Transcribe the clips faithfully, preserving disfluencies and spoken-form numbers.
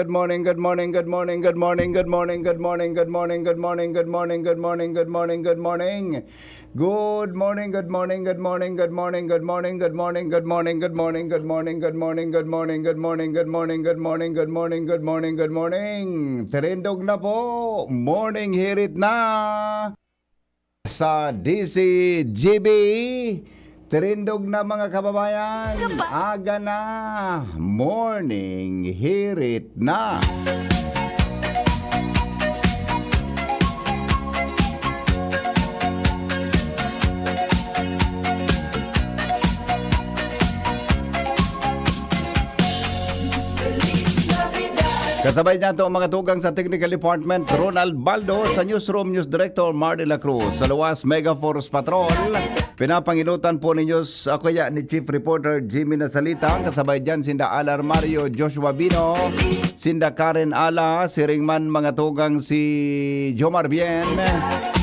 good morning, good morning, good morning, good morning, good morning, good morning, good morning, good morning, good morning, good morning, good morning, good morning, good morning. Good morning, good morning, good morning, good morning, good morning, good morning, good morning, good morning, good morning, good morning, good morning, good morning, good morning, good morning, good morning, good morning, good morning. Tirindog na po. Morning hirit na sa D C G B. Tirindog na, mga kababayan. Aga na. Morning hirit na. Kasabay niya to ang mga tugang sa Technical Department, Ronald Baldo, sa Newsroom, News Director, Marty La Cruz. Sa luwas, Mega Force Patrol. Pinapanginutan po ninyo s-, ako ya ni Chief Reporter Jimmy Nasalita, kasabay dyan sinda Alar Mario, Joshua Bino, sinda Karen Ala, siring man mga tugang si Jomar Bien.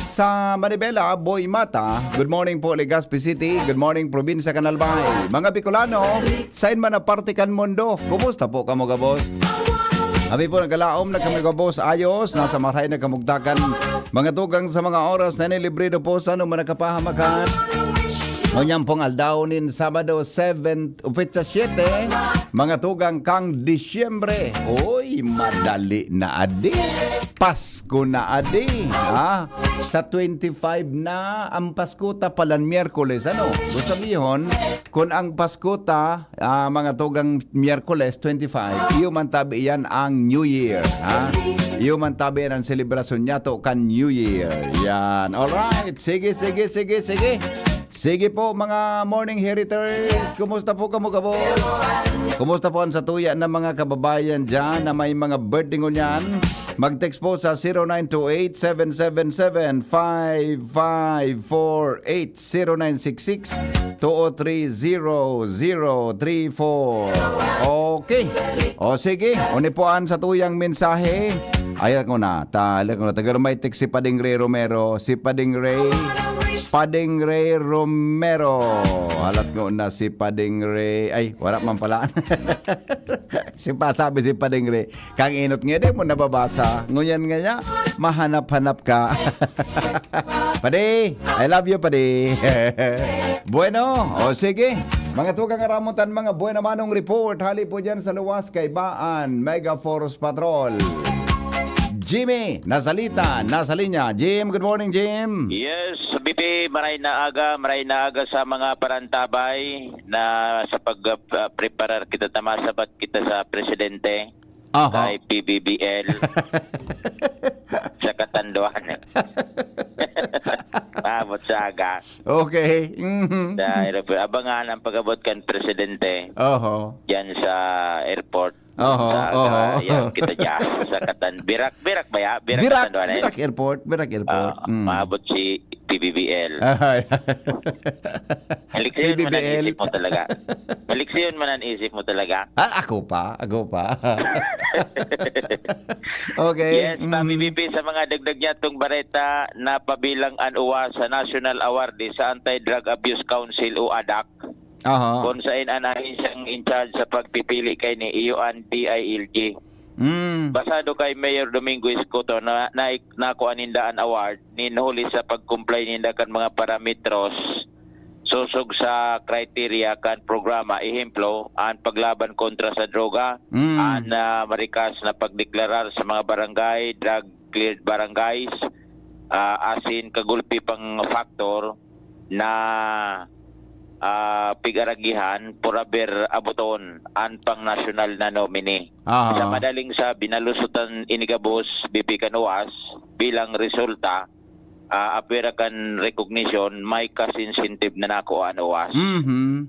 Sa Manibela, Boy Mata, good morning po, Legazpi City. Good morning, Probinsya Canalbay. Mga Bicolano, sain man na parte kan mundo, kumusta po kamo gabos? Kami po nagkalaom na kami gabos, ayos, nasa maray na kamugtakan. Mga tugang sa mga oras na nilibrido po sa ano man nakapahamakan. Ngunyan pong aldaw nin Sabado, seven, o petsa siyete, mga tugang kang Disyembre. Uy, madali na adi. Pasko na adi. Ha? Sa twenty-five na ang Pasko, ta palan Miyerkules. Ano? Gusto sabihon, kung ang Pasko ta, ah, mga tugang Miyerkules, twenty-five, iyo man tabi iyan ang New Year. Ha? Iyo man tabi iyan ang selebrasyon niya to kan New Year. Yan. Alright. Sige, sige, sige, sige. Sige po, mga morning heriters. Kumusta po kamo, kabos? Kumusta po ang satuya na mga kababayan dyan na may mga birthday ngunyan? Mag-text po sa zero nine two eight, seven seven seven, five five four eight, zero nine six six, two oh three, zero zero three four. Okay. O sige, uni po an satuyang mensahe. Ayan ko na. Ta, ayan ko na. Taga may text si Pading Ray Romero. Si Pading Ray. Pading Ray Romero. Halat ko na si Pading Ray. Ay, wala man pala. Si pa, sabi si Pading Ray, "Kang inot nga, di mo nababasa. Ngunyan nga niya, mahanap-hanap ka." Padi, I love you, padi. Bueno, o sige. Mga tugang aramutan, mga buena manong report. Hali po dyan sa luwas, kay Baan, Mega Force Patrol. Jimmy, nasalita, nasa linya. Jim, good morning, Jim. Yes, B P, maray na aga, maray na aga sa mga parantabay na sa pag, ah, preparar kita ta masabat kita sa presidente, Aha. Kay P B B L, sa Catanduanes. Maabot sa aga. Okay. Mhm. Sa aeroplano. Abangan ang pag-abot kan presidente Oho. Diyan sa airport. Oho, Sa, oho. sa, yan, kita dyan. Sa Catan-, Virac, Virac ba ya? Virac, Virac, Catanduanes? Virac Airport, Virac Airport. Ah, Mm. Maabot si P B B L. Ay. Maliksiyon man ang P B B L. Isip mo talaga. Maliksiyon man ang isip mo talaga. Ah, ako pa, ako pa. Okay. Yes, Mm. Mami B P, sa mga dagdag niya itong bareta na pabilang an uwas sa National Award sa Anti-Drug Abuse Council o adak. Aha. Kung sain an ahensyang in charge sa pagpipili kay ni iyo an D I L G. Mm. Basado kay Mayor Domingo Escoto na, na, nakuha ninda an award nin huli sa pag-comply ninda kan mga parametros sosog sa criteria kan programa. Ehemplo, an paglaban kontra sa droga, Mm. an, ah, marikas na pagdeklarar sa mga barangay, drug cleared barangays, ah, asin kagulpi pang factor na, ah, pig-aragihan, por haber aboton an pang-nasyonal na nominee. Aha. Sa madaling sabi, nalusotan ini gabos, B P, kan uwas, bilang resulta, ah, apwera kan recognition, may cash incentive na nakuha an uwas. Mhm.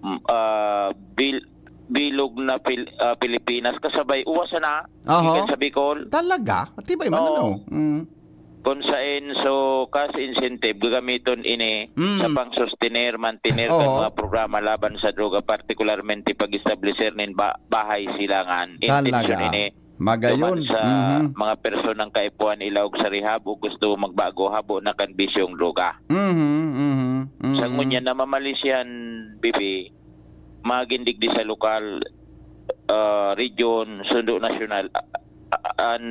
Mm, ah, bil-, bilog na Pil-, ah, Pilipinas, kasabay, uwas na, Aha. gikan sa Bicol. Talaga? Matibay man, Oo. ano? Mm. Kung sain, so, cash incentive, gagamiton ini Mm. sa pang-sustener, mantener, Oo. kan mga programa laban sa droga, partikularmente pag-estableser nin ba-, bahay silangan. Intensyon Talaga. ini, Magayon. Duman sa Mhm. mga personang kaipuhan ilaog sa rehab o gusto magbago, habo na kan bisyong droga. Mhm, mhm, mhm. Sa ngunyan, namamali siyan, Bibi, magin digdi sa lokal, ah, region, sundo nasyonal, a- a- an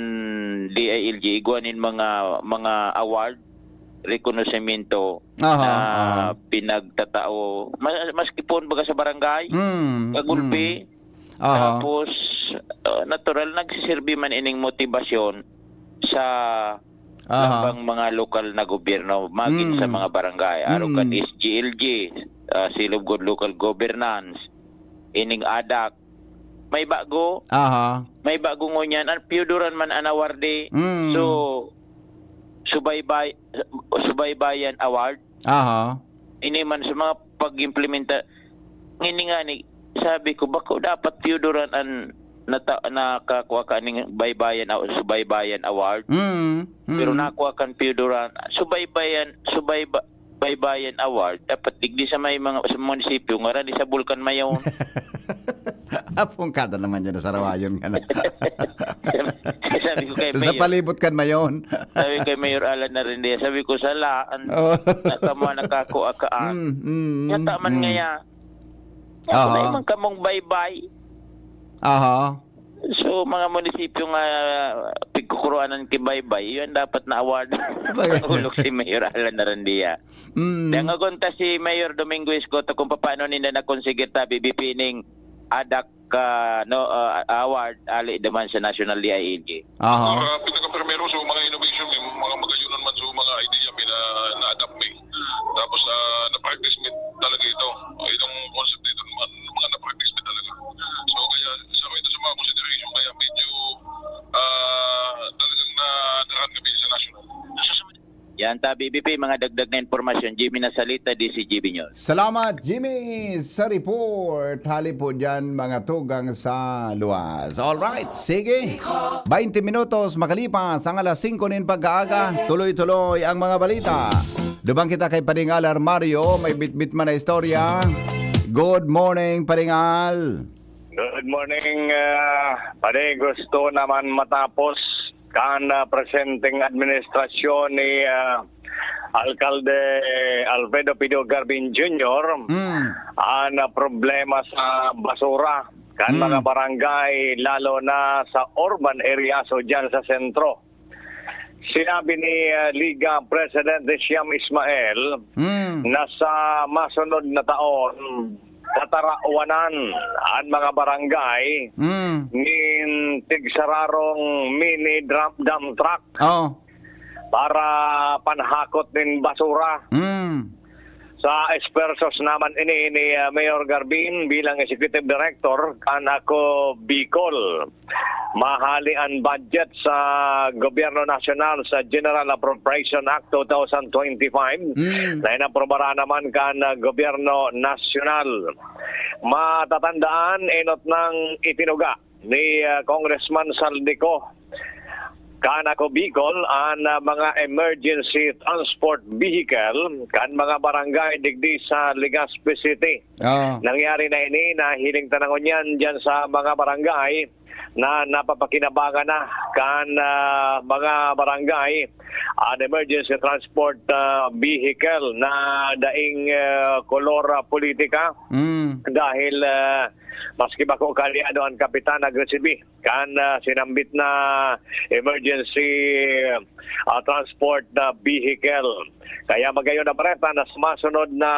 D I L G, igwa nin mga, mga award, rekonosimento Aha, na aha. pinagtatao, ma- maski po baga sa barangay, Mm, kagulpi, mm. Aha. Tapos, ah, natural, nagsisirbi man ining motibasyon sa Aha. labang mga lokal na gobyerno, magin Mm. sa mga barangay, arog kan Mm. S G L G, ah, Silog Good Local Governance, ining adak. May bago, Aha. may bago ngunyan, ang piyuduran man an awarde. Mm. So, subaybay, subaybayan award. Aha. Ini man sa mga pag-implementa, ngini nga ni, sabi ko, bako dapat piyuduran an nata, nakakua ka ning baybayan, aw- subaybayan award. Mm. mm. Pero nakua kan piyuduran, subaybayan, subayba, baybayan award, dapat digdi sa may mga, sa munisipyo, ngaran sa Bulkan Mayon. Apong kada naman yan sa Rawayon nga na. Sabi ko kay Sa Mayor, palibot kan Mayon. sabi kay Mayor Alan Narindia, sabi ko, sala, an, Oh. na kamo nakakua ka, ah. Mm, mm, Yata man mm. ngaya. Aha. May man kamong baybay. Aha. So, mga munisipyo nga pigkukuruanan ki baybay, yun dapat na award. Bagay. Ulok si Mayor Alan Narandia. Mm. Dangogon ta si Mayor Domingo Escoto kung paano ninda nakonsigir ta B B P ning adak ka, no, ah, award ali duman sa National D I L G. Aha. Ah, pinaka-primero sa mga innovation, yung mga magayonon man sa mga idea, may na, na-adapt mi. Tapos, ah, na-practice mi talaga ito. Itong concept ito, mga, mga na-practice mi talaga. So, kaya, isa ko ito sa mga consideration, kaya medyo, ah, talagang na, na-run kami sa national. Yan ta, B B P, mga dagdag na impormasyon. Jimmy Nasalita, D C G B News. Salamat, Jimmy, sa report. Hali po dyan, mga tugang sa luwas. Alright, sige. Baynte minutos makalipas ang alas singko nin pagkaaga. Tuloy-tuloy ang mga balita. Duman kita kay Paring Al Armario, may bitbit man na istorya. Good morning, Paring Al. Good morning, ah, pare. Gusto naman matapos kan ah, presenteng administrasyon ni ah, Alkalde Alfredo Pido Garbin Junior Mm. ang ah, problema sa basura kan Mm. mga barangay, lalo na sa urban areas o dyan sa sentro. Sinabi ni ah, Liga President Siam Ismael Mm. na sa masunod na taon, tatarawanan an mga barangay Mm. nin tigsararong mini drum, dump truck Oh. para panhakot nin basura. Mm. Sa esfuerzos naman ini ni ah, Mayor Garbin bilang Executive Director kan Ako Bicol, mahali an budget sa Gobyerno Nasyonal sa General Appropriation Act two thousand twenty-five Mm. na inaprobara naman kan ah, Gobyerno Nasyonal. Matatandaan, enot nang itinuga ni ah, Congressman Saldico kan Ako Bicol an ah, mga emergency transport vehicle kan mga barangay digdi sa Legazpi City. Oh. Nangyari na ini, nahiling ta na ngunyan dyan sa mga barangay na napapakinabangan na kan ah, mga barangay an emergency transport ah, vehicle na daing ah, kolor ah, politika Mm. dahil ah, maski bako kaalyado an kapitan nagresibi kan ah, sinambit na emergency ah, transport na vehicle. Kaya magayon na bareta na sa masunod na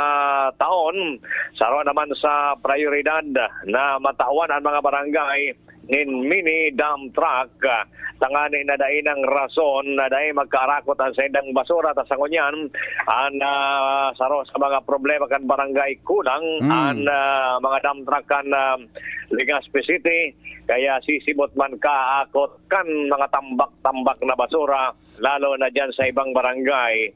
taon, saro naman sa prioridad na matawan ang mga barangay nin mini dump truck, ah, tangani na dai nang rason na dai magkaarakot ang saindang basura ta sa ngunyan an ah, saro sa mga problema kan barangay kulang Mm. an ah, mga dump truck kan ah, Legazpi City, kaya sisibot man kaakot kan mga tambak-tambak na basura, lalo na dyan sa ibang barangay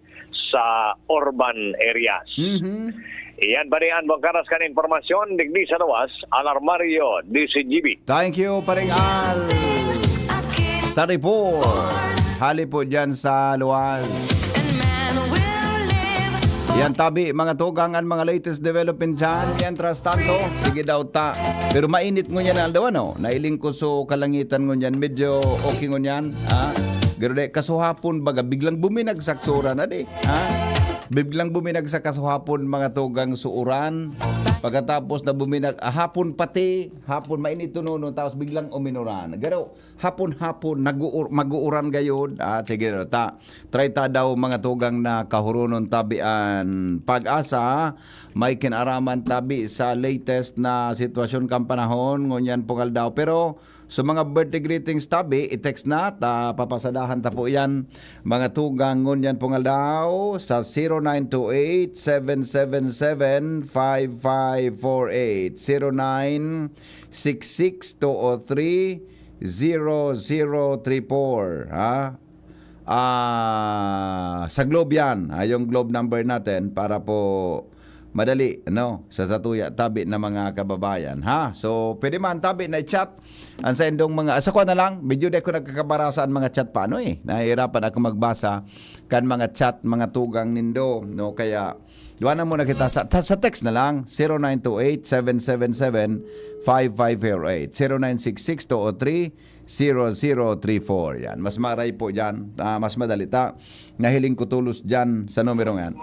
sa urban areas. Mhm. Iyan pa rin ang bangkaras kan impormasyon digdi sa luwas, Alarmario, D C G B. Thank you, Paring Al. Sa report. Hali po dyan sa luwas. Yan tabi, mga tugang, an mga latest development dyan. Mientras tanto, sige daw ta. Pero mainit ngunyan na aldaw, ano? Nailing ko so kalangitan ngunyan. Medyo okay ngunyan, ha? Pero de, kasuhapon baga, biglang buminagsak sa uran, adi, ha? Biglang buminagsak kasuhapon, mga tugang, sa uran. Pagkatapos na buminag-, ah, hapon pati, hapon mainit tununon, tapos biglang uminuran. Garo, hapon-hapon, nag-uur-, mag-uuran gayod. Ah, sige, ta. Try ta daw, mga tugang, na kahuronon tabi an Pag-asa. May kinaraman tabi sa latest na sitwasyon kan panahon ngunyan pong aldaw. Pero sa mga birthday greetings tabi, i-text na, ta papasadahan ta po yan, mga tugang, ngunyan pong aldaw sa zero nine two eight, seven seven seven, five five four eight, zero nine six six two oh three, zero zero three four, ha? Ah, sa Globe yan, ha? Yung Globe number natin para po madali, ano, sa satuya tabi na mga kababayan, ha? So, pwede man tabi na i-chat ang sa indong mga, sa kuwan na lang, medyo di ako nagkakabarasa ang mga chat pa, ano eh. Nahihirapan ako magbasa kan mga chat, mga tugang nindo, no? Kaya, duwa na muna kita sa, sa, sa text na lang, zero nine two eight, seven seven seven, five five four eight, zero nine six six two oh three, zero zero three four. Yan, mas maray po dyan, ah, mas madali ta. Nahiling ko tulos dyan sa numerong yan.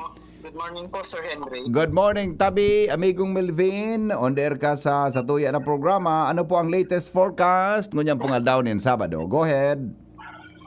Good morning po, Sir Henry. Good morning, tabi, amigong Melvin. On the air ka sa, sa tuya na programa. Ano po ang latest forecast ngunyan pong aldaw nin Sabado? Go ahead.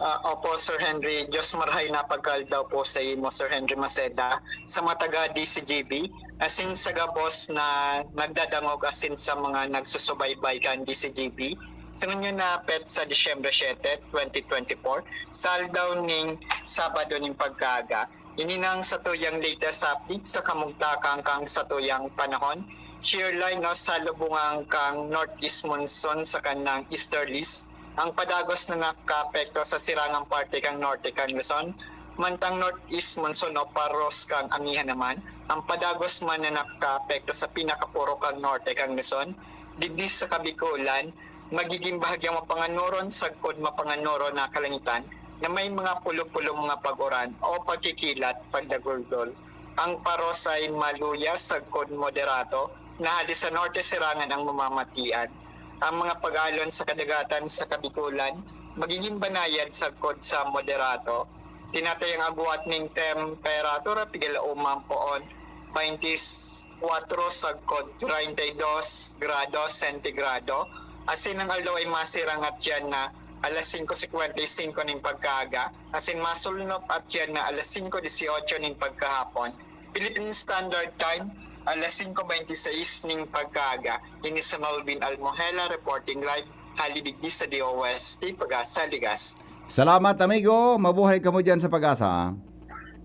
Ah, opo, Sir Henry. Diyos marhay na pagkaaldaw po sa imo, Sir Henry Maceda, sa mga taga D C G B, asin sa gabos na nagdadangog asin sa mga nagsusubaybay kan D C G B. Sa ngunyan na petsa Disyembre siete, twenty twenty-four, sa aldaw ning Sabado ning pagkaaga, ini nang satuyang latest update sa kamugtakan kan satuyang panahon. Shear line o salubungan kan northeast monsoon sa kanang easterlies. Ang padagos na nakaapekto sa sirangang parte kan norte kan Luzon, mantang northeast monsoon o paros kan amihan naman, ang padagos man na nakaapekto sa pinakapurok kan norte kan Luzon. Digdi sa Kabikolan, magiging bahagyang mapanganuron sagkod mapanganuron na kalangitan na may mga pulo-pulo mga pag-uran o pagkikilat, pagdaguldol. Ang paros ay maluya sagkod moderato na hali sa norte sirangan ang mamamatian. Ang mga pag-alon sa kadagatan sa Kabikolan magiging banayad sagkod sa moderato. Tinatayang agwat ning temperatura pigalaumang poon, twenty-four sagkod treinta y dos grados sentigrado. Asin ang aldaw ay masirang at yan na alas singko singkwenta y singko nin pagkaaga, asin masulnop at yan na alas singko disyotso nin pagkahapon. Philippine Standard Time, alas singko beinti seis nin pagkaaga. Ini si Melvin Almohela reporting live, hali digdi sa D O S T, Pag-asa, Ligas. Salamat, amigo. Mabuhay kamo dyan sa Pag-asa.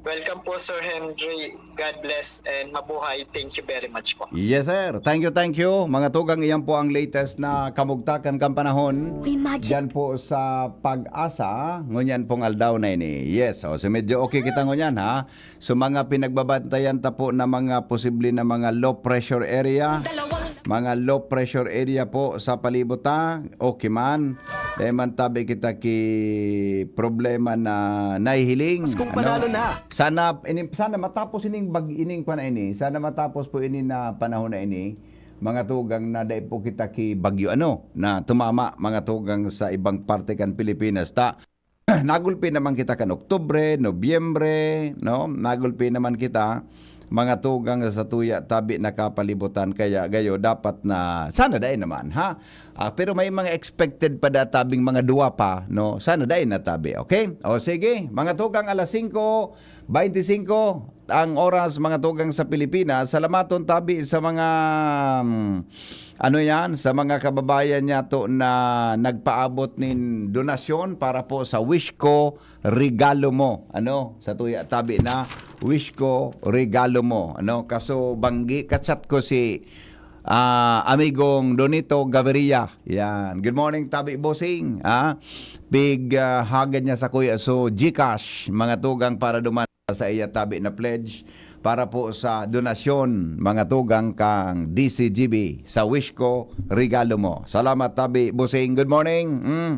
Welcome po, Sir Henry. God bless and mabuhay. Thank you very much po. Yes, sir. Thank you, thank you. Mga tugang, iyan po ang latest na kamugtakan kan panahon. Uy, Magic. Diyan po sa Pag-asa, ngunyan pong aldaw na ini. Yes, o, so medyo okay kita ngunyan, ha? So, mga pinagbabantayan ta po na mga posible na mga low pressure area. Dalawang Mga low pressure area po sa palibot ta. Okay man. Dahil man tabi kita ki problema na nahihiling. Mas kung Ano? panalo na. Sana, ini, sana matapos ining bag-, ining kwa na ini. Sana matapos po ini na panahon na ini. Mga tugang na dahil po kita ki bagyo ano, na tumama mga tugang sa ibang parte kan Pilipinas. Ta, nagulpi naman kita kan Oktubre, Nobyembre, no? Nagulpi naman kita, mga tugang sa tuya, tabi nakapalibutan, kaya gayo dapat na, sana dai naman, ha? Ah, pero may mga expected pa da tabing mga duwa pa, no? Sana dai na tabi, okay? O sige, mga tugang, alas singko beinti singko ang oras, mga tugang sa Pilipinas. Salamaton tabi sa mga, mm, ano yan, sa mga kababayan niya to na nagpaabot nin donasyon para po sa Wish Ko Regalo Mo. Ano? Sa tuya tabi na Wish Ko Regalo Mo. Ano? Kaso banggi, kachat ko si, ah, amigong Donito Gaviria. Yan. Good morning, tabi bossing. Ah, pig, ah, hagad niya sa kuya. So, GCash, mga tugang para duman sa iya tabi na pledge para po sa donasyon, mga tugang kang D C G B sa Wish Ko Regalo Mo. Salamat, tabi bossing. Good morning. Mm.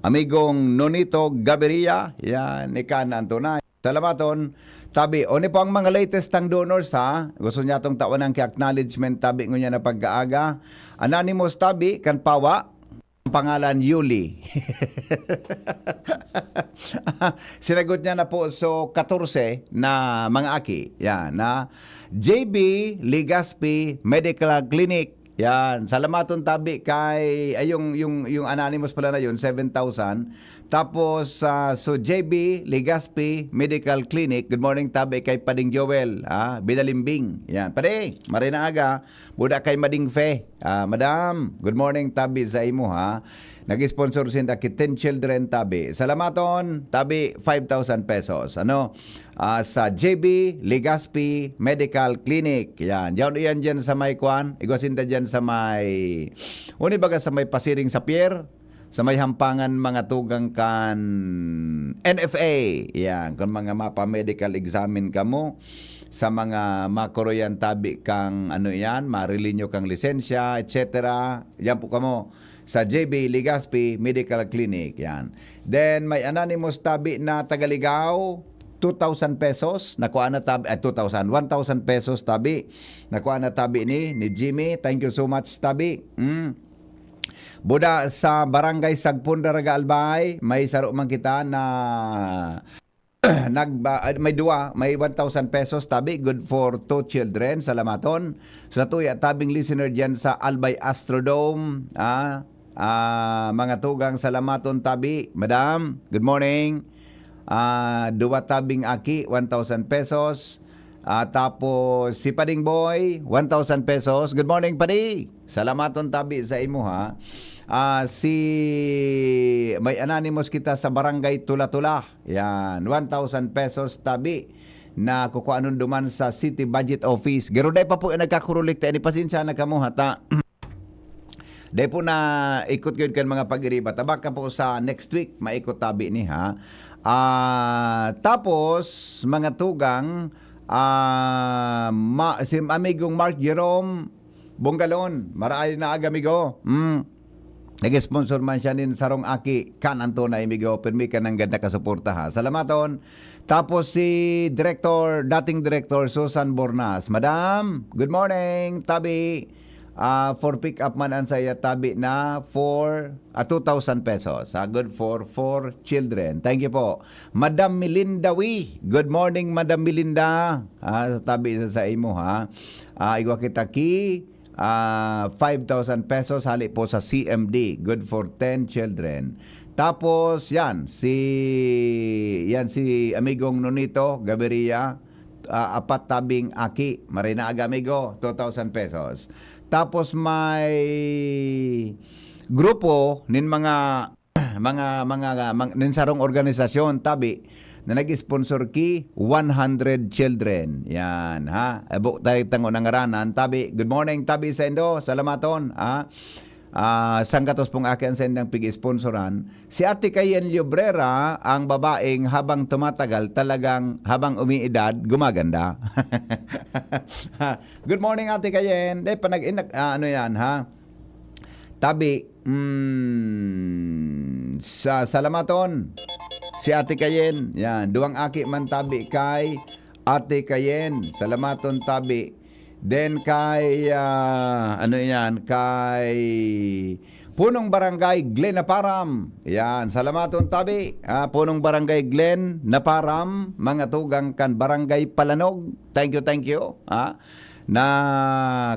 Amigong Nonito Gaviria, yan, ika na ang tunay. Salamaton, tabi. O ni po ang mga latest tang donors, ha? Gusto niya tong tawan ng acknowledgement, tabi, ngunya na pagkaaga. Anonymous, tabi, kan Pawa. Ang pangalan, Yuli. Sinagot niya na po, so, katorse na mga aki. Yan, na J B Legaspi Medical Clinic. Yan. Salamaton, tabi, kay, ay, yung, yung, yung anonymous pala na yun, seven thousand. Tapos, ah, so, J B Legaspi Medical Clinic, good morning, tabi, kay Pading Joel, ah, Bidalimbing. Yan. Pare, maray na aga, buda kay Mading Fe. Ah, Madam, good morning, tabi sa imo, ha. Nag-sponsor sinda ki Ten Children, tabi. Salamaton, tabi, five thousand pesos. Ano? Ah, sa J B Legaspi Medical Clinic. Yan. Diyan, yan dyan sa may kwan. Igwa sinda dyan sa may, uni baga sa may Pasiring sa Pier, sa may Hampangan, mga tugang kan N F A. Yan. Kung mga mapa-medical examine kamo, sa mga makuroyan, tabi, kang ano yan, marilinyo kang lisensya, et cetera. Yan po kamo sa J B Legaspi Medical Clinic. Yan. Then, may anonymous, tabi, na taga Ligao, two thousand pesos, nakuha na, tabi, ay, two thousand, one thousand pesos, tabi, nakuha na, tabi, ni, ni Jimmy. Thank you so much, tabi. Mm. Buda sa Barangay Sagpon, Daraga, Albay, may saro man kita na nagba-, ah, may duwa, may one thousand pesos, tabi, good for two children, salamaton. Sa tuya, tabing listener dyan sa Albay Astrodome, ah, ah, mga tugang, salamaton, tabi. Madam, good morning. Ah, duwa tabing aki, one thousand pesos. Ah, tapos si Pading Boy, one thousand pesos. Good morning, Padi. Salamaton, tabi, sa imo, ha. Ah, si, may anonymous kita sa Barangay Tula-Tula. Yan, one thousand pesos, tabi, na kukuanon duman sa City Budget Office. Garo, dai pa po nagkakurulekta ini, pasensya na kamo, ha, ta. Dai po na ikot yun kan mga pag-iriba. Tabaka po sa next week, maikot, tabi, ni, ha. Ah, tapos, mga tugang, ah, ma-, si amigong Mark Jerome Bonggalon, marahay na aga, amigo. Mm. Nag-sponsor man siya nin sarong aki, kan Antonio, amigo. Pirmi ka ng ganda ka suporta, ha. Salamaton. Tapos si Director, dating Director Susan Bornas. Madam, good morning, tabi. Ah, for pick up man ang saya, tabi, na for, ah, two thousand pesos. Ah, good for four children. Thank you po. Madam Melinda Wee. Good morning, Madam Melinda. Ah, tabi sa, sa imo, ha. Ah, igwa kita ki, ah, five thousand pesos hali po sa C M D. Good for ten children. Tapos, yan, si, yan si Amigong Nonito Gaviria, ah, apat tabing aki. Maray na aga, amigo, two thousand pesos. Tapos may grupo nin mga, mga, mga, mang-, nin sarong organisasyon, tabi, na nag-sponsor ki one hundred children. Yan, ha? Abo tayo tango ng ngaranan, tabi. Good morning, tabi sa indo. Salamaton, ha? Ah, sanggatos pong aki an saindang pig-sponsoran. Si Ate Kayen Llobrera, ang babaeng habang tumatagal, talagang habang umiidad, gumaganda. Good morning, Ate Kayen. Dai pa nag-, inak-, ah, ano yan, ha? Tabi, mm, sa salamaton, si Ate Kayen. Yan, duwang aki man, tabi, kay Ate Kayen. Salamaton, tabi. Then kay, ah, ano yan, kay Punong Barangay Glenn Naparam. Yan, salamaton, tabi. Ah, Punong Barangay Glenn Naparam, mga tugang kan Barangay Palanog. Thank you, thank you. Ah, na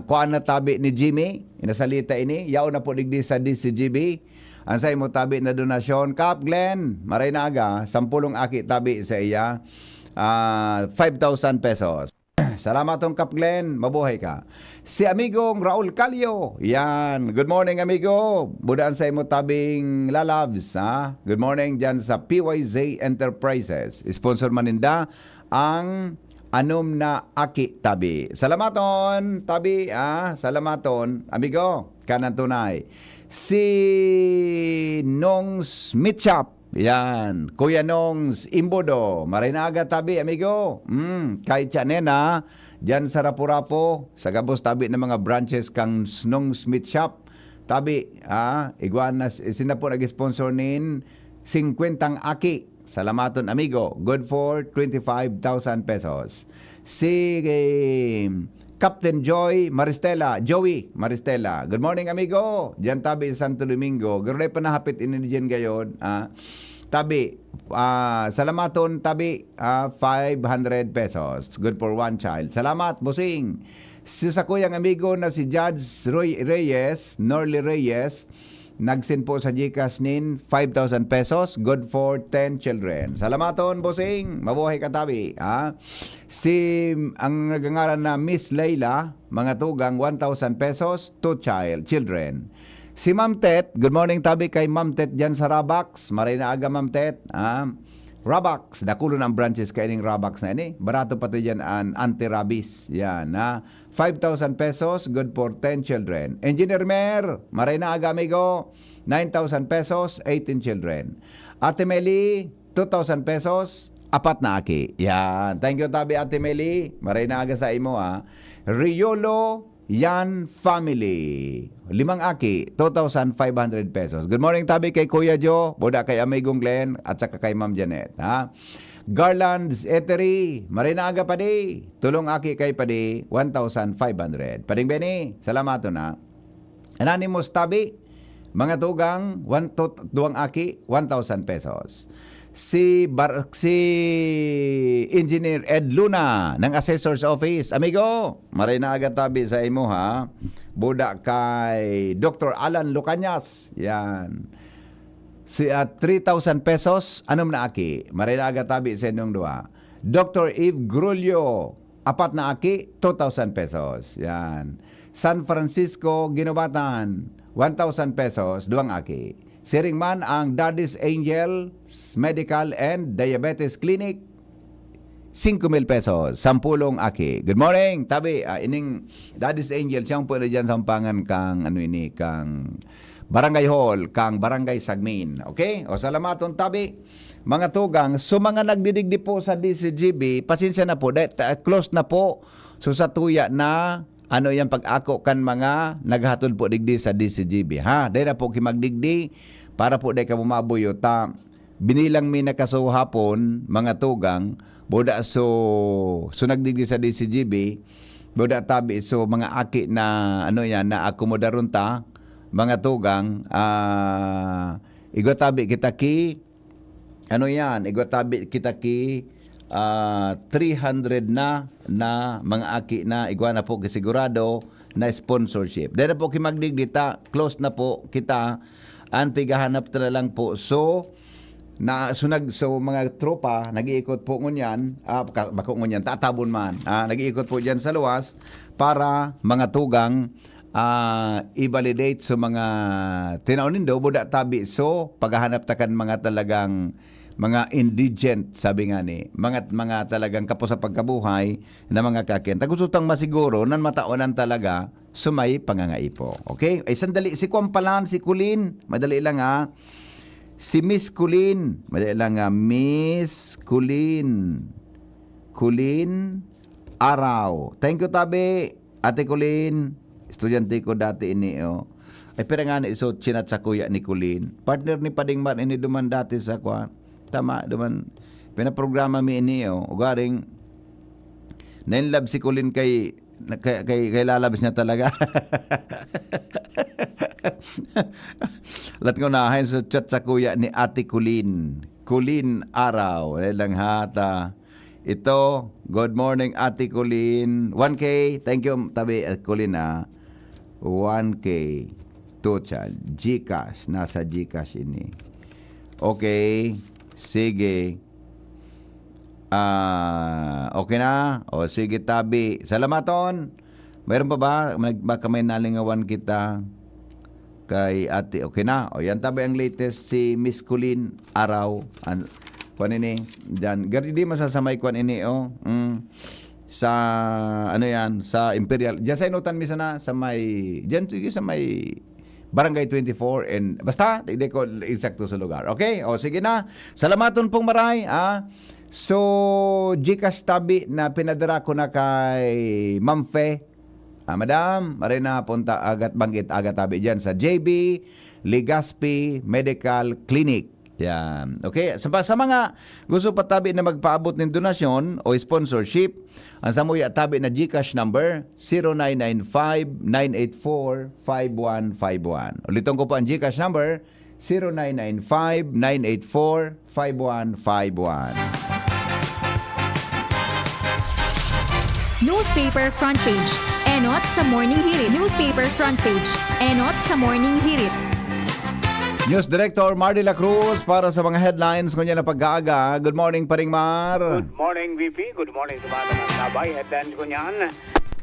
kuan na, tabi, ni Jimmy, inasalita ini. Yaon na po digdi sa D C G B. Ang sa imo, tabi, na donasyon, Kap Glenn, maray na aga, sampulong aki, tabi, sa iya, ah, five thousand pesos. Salamat tong Kap Glenn, mabuhay ka. Si amigong Raul Calio, yan. Good morning, amigo. Budaan sa imo, tabing lalabs, ha? Good morning dyan sa P Y Z Enterprises. Sponsor man ninda ang anom na aki, tabi. Salamaton, tabi, ah. Salamaton, amigo. Kanan tunay. Si Nongs Meat Shop. Yan. Kuya Nongs Imbodo. Maray na aga, tabi, amigo. Mm, kay Chanena, dyan sa Rapu-Rapu, sa gabos, tabi, ng mga branches kang Nongs Meat Shop. Tabi, ah, igwa na, sina po nag-sponsor nin singkwentang aki. Salamaton, amigo. Good for twenty-five thousand pesos. Si, eh, Captain Joy Maristela, Joey Maristela. Good morning, amigo. Diyan tabi sa Santo Domingo. Garo pa nahapit ini diyan gayon, ah. Tabi, ah, salamaton, tabi, ah, five hundred pesos. Good for one child. Salamat, bossing. Si sakuyang amigo na si Judge Roy Reyes, Norly Reyes, nag-send po sa GCash nin five thousand pesos, good for ten children. Salamaton, bossing. Mabuhay ka, tabi, ha? Si, ang nagangaran na Miss Leila, mga tugang, one thousand pesos, two child, children. Si Ma'am Tet, good morning, tabi, kay Ma'am Tet dyan sa Rabax. Maray na aga, Ma'am Tet, ha? Rabax, dakulo na ang branches kaining Rabax na ini. Barato pati dyan an anti-rabies. Yan, ha? Five thousand pesos, good for ten children. Engineer Mer, maray na aga, amigo. Nine thousand pesos, eighteen children. Ate Meli, two thousand pesos, apat na aki. Yan. Thank you, tabi, Ate Meli. Maray na aga sa imo, ha. Riolo Yan Family. Limang aki, two thousand five hundred pesos. Good morning, tabi, kay Kuya Joe, buda kay Amigong Glenn, at saka kay Ma'am Janet, ha? Garland's Eatery, maray na aga, padi. Tulong aki kay padi, one thousand five hundred. Pading Benny, salamaton na. Anonymous, tabi, mga tugang, one, to, duwang aki, one thousand pesos. Si Bar-, si Engineer Ed Luna ng Assessor's Office. Amigo, maray na aga, tabi, sa imo, ha. Buda kay Doctor Alan Lucanyas. Yan. Si, ah, three thousand pesos, anom na aki. Maray na aga, tabi, sa inyong duwa. Doctor Eve Grulio, apat na aki, two thousand pesos. Yan. San Francisco, Guinobatan, one thousand pesos, duwang aki. Siring man ang Daddy's Angel Medical and Diabetes Clinic, singko mil pesos, sampulong aki. Good morning, tabi. Ah, ining Daddy's Angel, siyang pwede dyan sa Sampangan kang, ano ini, kang Barangay Hall, kang Barangay Sagmin. Okay? O, salamaton, tabi. Mga tugang, so mga nagdidigdi po sa D C G B, pasensya na po, dahil, ah, close na po. So, sa tuya na, ano yan, pag-ako kan mga naghatod po digdi sa D C G B, ha? Dahil na po kimagdigdi, para po dahil ka bumabuyo, ta, binilang mi na kaso hapon, mga tugang, buda so, so nagdigdi sa D C G B, buda tabi, so mga aki na, ano yan, na akomodaron ta, mga tugang, ah, igwa tabi kita ki, ano yan, igwa tabi kita ki, ah, three hundred na, na mga aki na, igwa na po ki sigurado na sponsorship. Dahil na po ki magdigdi ta, close na po kita, an pigahanap ta na lang po. So, na, so, nag-, so, mga tropa, nag-iikot po ngunyan, ah, ka-, bako ngunyan, tatabon man, ah, nag-iikot po dyan sa luwas para mga tugang, ah, i-validate sa mga tinaon nindo, buda tabi. So, paghahanap ta kan mga talagang mga indigent, sabi nga ni, mga, mga talagang kapos sa pagkabuhay na mga kakian. Ta gusto tang masiguro nan mataonan talaga so may pangangaipo. Okay? Ay, sandali. Si Kuan palan, si Colleen. Madali lang, ha. Si Miss Colleen. Madali lang, ha. Miss Colleen. Colleen Araw. Thank you, tabi. Ate Colleen, estudyante ko dati ini, oh. Ay, pira nga na iso, chinat sa kuya ni Colleen. Partner ni Pading Mar, ini duman dati sa kuan. Tama, duman. Pinaprograma mi ini, oh. Ugaring, na-in love si Colleen kay, kay, kay, kay lalabs niya talaga. Lat ko na, hayon sa chat sa kuya ni Ate Colleen. Colleen Araw. Dahil lang hata. Ito, good morning, Ate Colleen. One K, thank you, tabi, eh, Colleen, ah. One K. Total. GCash. Nasa GCash ini. Okay. Sige. Ah, okay na? O, sige, tabi. Salamaton. Mayroon pa ba? Nag-, baka may nalingawan kita kay ate. Okay na. O, yan tabi ang latest si Miss Colleen Araw. An-, kuan ini. Diyan. Gari di masasamay kuan ini, oh. Mm. Sa, ano yan? Sa Imperial. Diyan sa inutan mi sana, sa may, diyan, sige, sa may Barangay twenty-four and, basta, hindi ko eksakto sa lugar. Okay? O, sige na. Salamaton pong maray, ah. So, GCash tabi na pinadara ko na kay Ma'am Fe. Ah, madam, maray na punta agat banggit, agat tabi dyan sa J B Legaspi Medical Clinic. Yan. Okay, sa, sa mga gusto pa tabi na magpaabot nin donasyon o sponsorship, ang samuya tabi na GCash number, zero nine nine five, nine eight four, five one five one. Ulitin ko po ang GCash number, zero nine nine five, nine eight four, five one five one. Newspaper front page. Enot sa Morning Hirit. Newspaper front page. Enot sa Morning Hirit. News Director Mardy La Cruz para sa mga headlines ngunyan na pag-aaga. Good morning, Paring Mar. Good morning, V P. Good morning sa mga taga-sabay. Headlines ko niyan.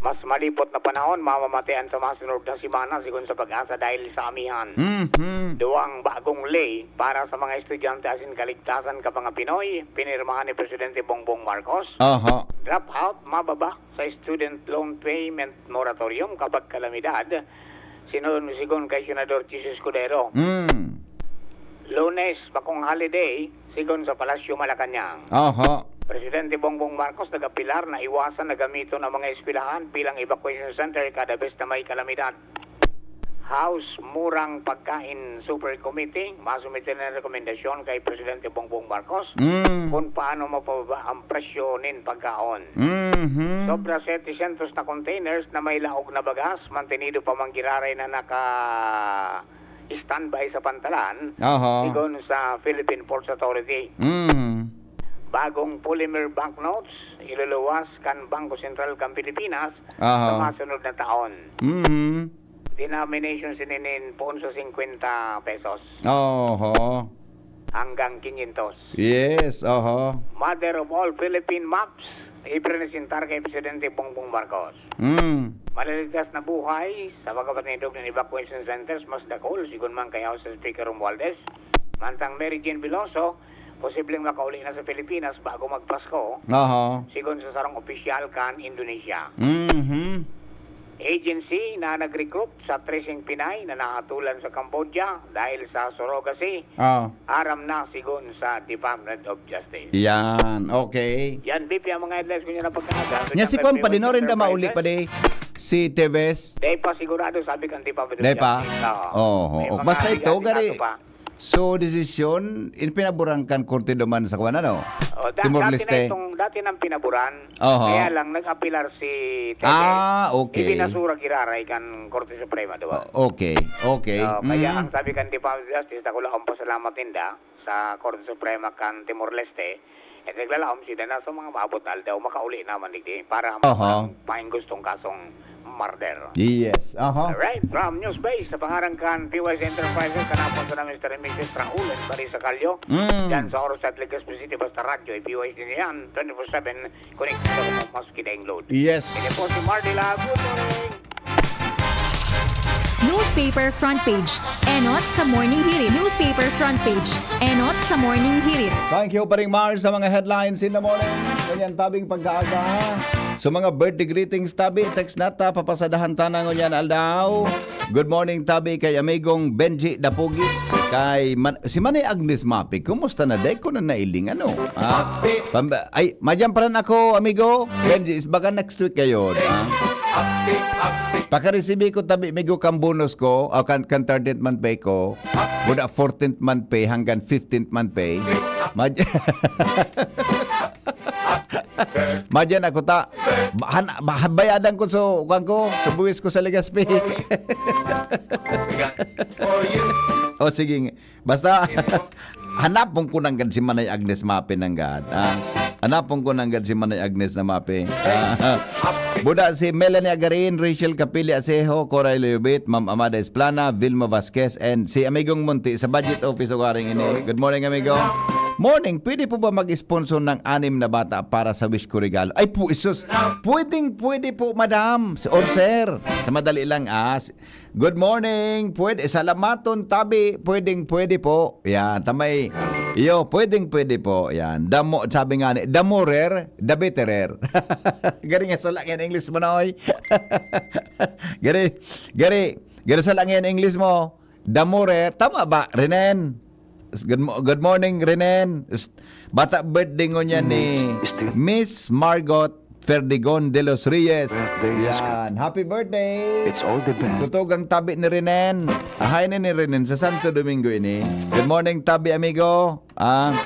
Mas malipot na panahon mamamatean sa masunod na semana, sigon sa pag-asa, dahil sa amihan. Mhm. Duwang bagong ley para sa mga estudyante asin kaligtasan ka mga Pinoy, pinirmahan ni Presidente Bongbong Marcos. Aha. Dropout mababa sa student loan payment moratorium kapag kalamidad, sinon sigon kay Senador Chiz Escudero. Mm. Lunes, bakong holiday, sigon sa Palasyo Malacañang. Aha. Presidente Bongbong Marcos nag-apilar na iwasan na gamiton ang mga eskwelahan bilang evacuation center kada bes na may kalamidad. House Murang Pagkain Super Committee masumite na rekomendasyon kay Presidente Bongbong Marcos Mm. kung paano mapababa ang presyo nin pagkaon. Mhm. Sobra setecientos na containers na may laog na bagas mantenido pa man giraray na naka-standby sa pantalan, Aha. sigon sa Philippine Ports Authority. Mm. Bagong polymer banknotes iluluwas kan Bangko Sentral kan Pilipinas Aha. sa masunod na taon. Mhm. Denomination sininin poon sa singkwenta pesos Oho. hanggang kinyentos. Yes, oho. Mother of all Philippine maps, ipresentar kay Presidente Bongbong Marcos. Mm. Maliligtas na buhay sa pagkapatindog ng evacuation centers mas dakul, sigon man kay House Speaker Romualdez. Mantang Mary Jane Veloso, posibleng makauli na sa Pilipinas bago magpasko, Aha. sigon sa sarong opisyal kan Indonesia. Mhm. Agency na nag-recruit sa tracing Pinay na nahatulan sa Cambodia dahil sa surrogacy, Ah. aram na sigon sa Department of Justice. Yan. Okay. Yan, V P, ang mga headlines ko niya na pagkaaga. Nya si Kwan pa din, no, rin na mauli pa di si Tevez. Dahil pa sigurado, sabi kan Department of Dahil pa? Justice. Oo. Oo. May Oh, mga basta ito, aligado gari. pa. So, desisyon, in pinaboran kan korte duman sa kwan, ano? Oh, da- Timor dati Leste. Na itong, dati nang pinaboran, Oho. kaya lang nag-apilar si Tevez. Ah, okay. Ibinasura giraray kan Korte Suprema, di ba? O- Okay. Okay. Oh, kaya Mm. ang sabi kan Department of Justice, ako lang ang pasalamat ninda sa Korte Suprema kan Timor-Leste, eh, naglalaom sila na sa mga maabot na aldaw, makauli naman digdi para Aha. ang pahinggustong kasong murder. Yes. Aha. Alright, from Newsbase, sa pangaran kan P Y C Enterprises, kanapon sa Mister and Missus Raul and Marisa Calio, Mm. Yan sa oras at Legazpi City, basta radyo, P Y C na yan, twenty-four seven, connected sa mga mas kidaing load. Yes. Ini po si Mardy La, good morning! Newspaper front page. Enot sa Morning Hirit. Newspaper front page. Enot sa Morning Hirit. Thank you, Paring Mar, sa mga headlines in the morning. Ganyan tabing pagkaaga. So, mga birthday greetings, tabi, text na ta, papasadahan ta na ngunyan aldaw. Good morning, tabi, kay amigong Benji Dapugi. Kay Man- si Manay Agnes Mapi, kumusta na? Dai ko na nailing, ano? Ah, pam- ay, madyan pa rin ako, amigo. Benji, is baga next week kayo, ah? Pakaresibi ko, tabi, amigo, kang bonus ko, o kan, kan thirteenth month pay ko. Buda fourteenth month pay hanggang fifteenth month pay. Mad- Madyan ako ta. Bahan, bahan bayadan ko so, kuwan ko, so buwis ko sa Legazpi. O sige. Basta, hanapon ko nanggad si Manay Agnes Mapi nanggad. Ah, hanapon ko nanggad si Manay Agnes na Mapi. Ah, buda si Melanie Agarin, Rachel Capili Asejo, Coray Leobit, Ma'am Amada Esplana, Vilma Vasquez, and si Amigong Munti sa Budget Office o karing ini. Good morning, amigo. Morning, pwede po ba mag-sponsor ng anim na bata para sa wish ko regalo? Ay po, isus. Pwedeng, pwede po, madam. Or sir. Sa madali lang, ah. Good morning. Pwede, salamaton, tabi. Pwedeng, pwede po. Yan, tamay. Iyo, pwedeng, pwede po. Yan. The mo, sabi nga ni, the morer, the betterer. Gari nga sala ngayon English mo na, oy. Gari, gari, gari sala ngayon English mo. The morer. Tama ba, Renen? Good, mo- good morning, Renen. S- Bata birthday ngunyan ni Miss Margot Ferdigon de los Reyes. Birthday, Oscar. Yan. Happy birthday! It's all the best. Tutugang tabi ni Renen. Ahay ni, ni Renen sa Santo Domingo ini. Good morning, tabi amigo. Ah,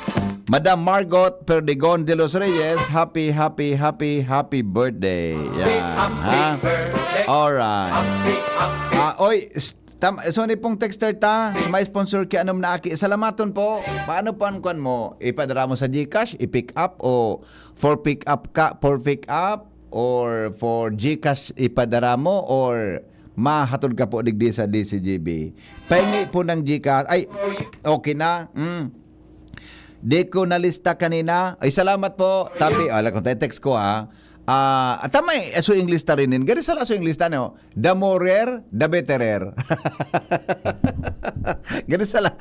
Madam Margot Perdigon de los Reyes, happy, happy, happy, happy birthday. Yan, ha? Alright. Ah, oy, s- tam, so ni pong texter ta, may sponsor ki anom na aki. Salamaton po. Paano po ang kwan mo? Ipadara mo sa GCash, i-pick up o for pick up ka, for pick up or for GCash ipadara mo or mahatod ka po digdi sa D C G B. Pahingi po ng GCash. Ay, okay na. Mm. Di ko nalista kanina. Ay, salamat po. Tapi, ala ko, text ko ha. Ah, at tama eh, so English ta rin. Gari sala so English ta, no? The morer, the betterer. Gari sala.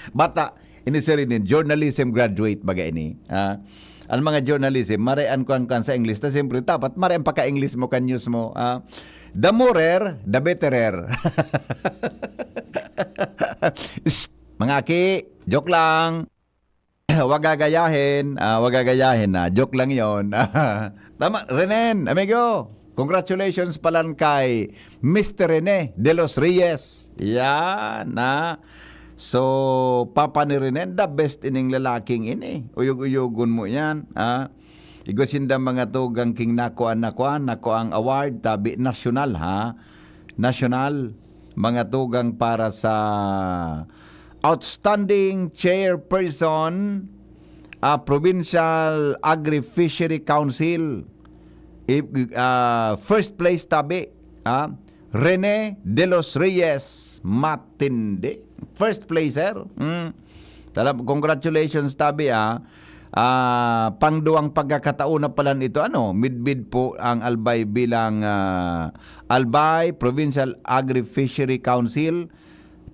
Bata, ini si Rinin, journalism graduate baga ini. Ah, ang mga journalism, maray an kuan kuan sa English, ta siyempre, dapat maray ang pagka-English mo, kan news mo. Ah, the morer, the betterer. Shh, mga aki, joke lang. Wag gagayahin, ah, wag gagayahin na. Joke lang yon. Tama, Renen, amigo. Congratulations palan kay Mister Rene de los Reyes. Yan, na. So, papa ni Rene, the best ining lalaking ini. Uyog-uyogon mo yan, ha? Igwa sinda mga tugang king nakuan, nakuan, nakuang award, tabi nasyonal, ha? Nasyonal, mga tugang para sa Outstanding Chairperson, ah, Provincial Agri-Fishery Council. I-, ah, first place tabi, ah, Rene de los Reyes. Matindi. First placer. Mm. Tala-, congratulations tabi, ah. Ah, pangduwang pagkakataon na palan ito, ano, midbid po ang Albay bilang, ah, Albay Provincial Agri-Fishery Council.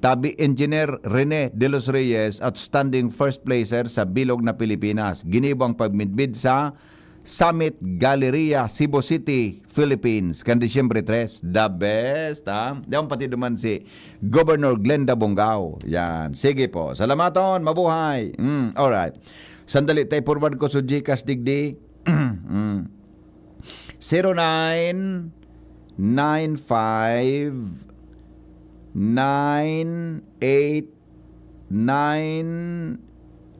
Tabi Engineer Rene de los Reyes, outstanding first placer sa bilog na Pilipinas. Ginibo ang pagmidbid sa Summit Galleria, Cebu City, Philippines. Kan Disyembre tres, the best, ha? Diyan pati duman si Governor Glenda Bongao. Yan. Sige po. Salamaton. Mabuhay. Mm, alright. Sandali, tayo forward ko sa GCash digdi. Mm. Zero nine nine five nine eight nine,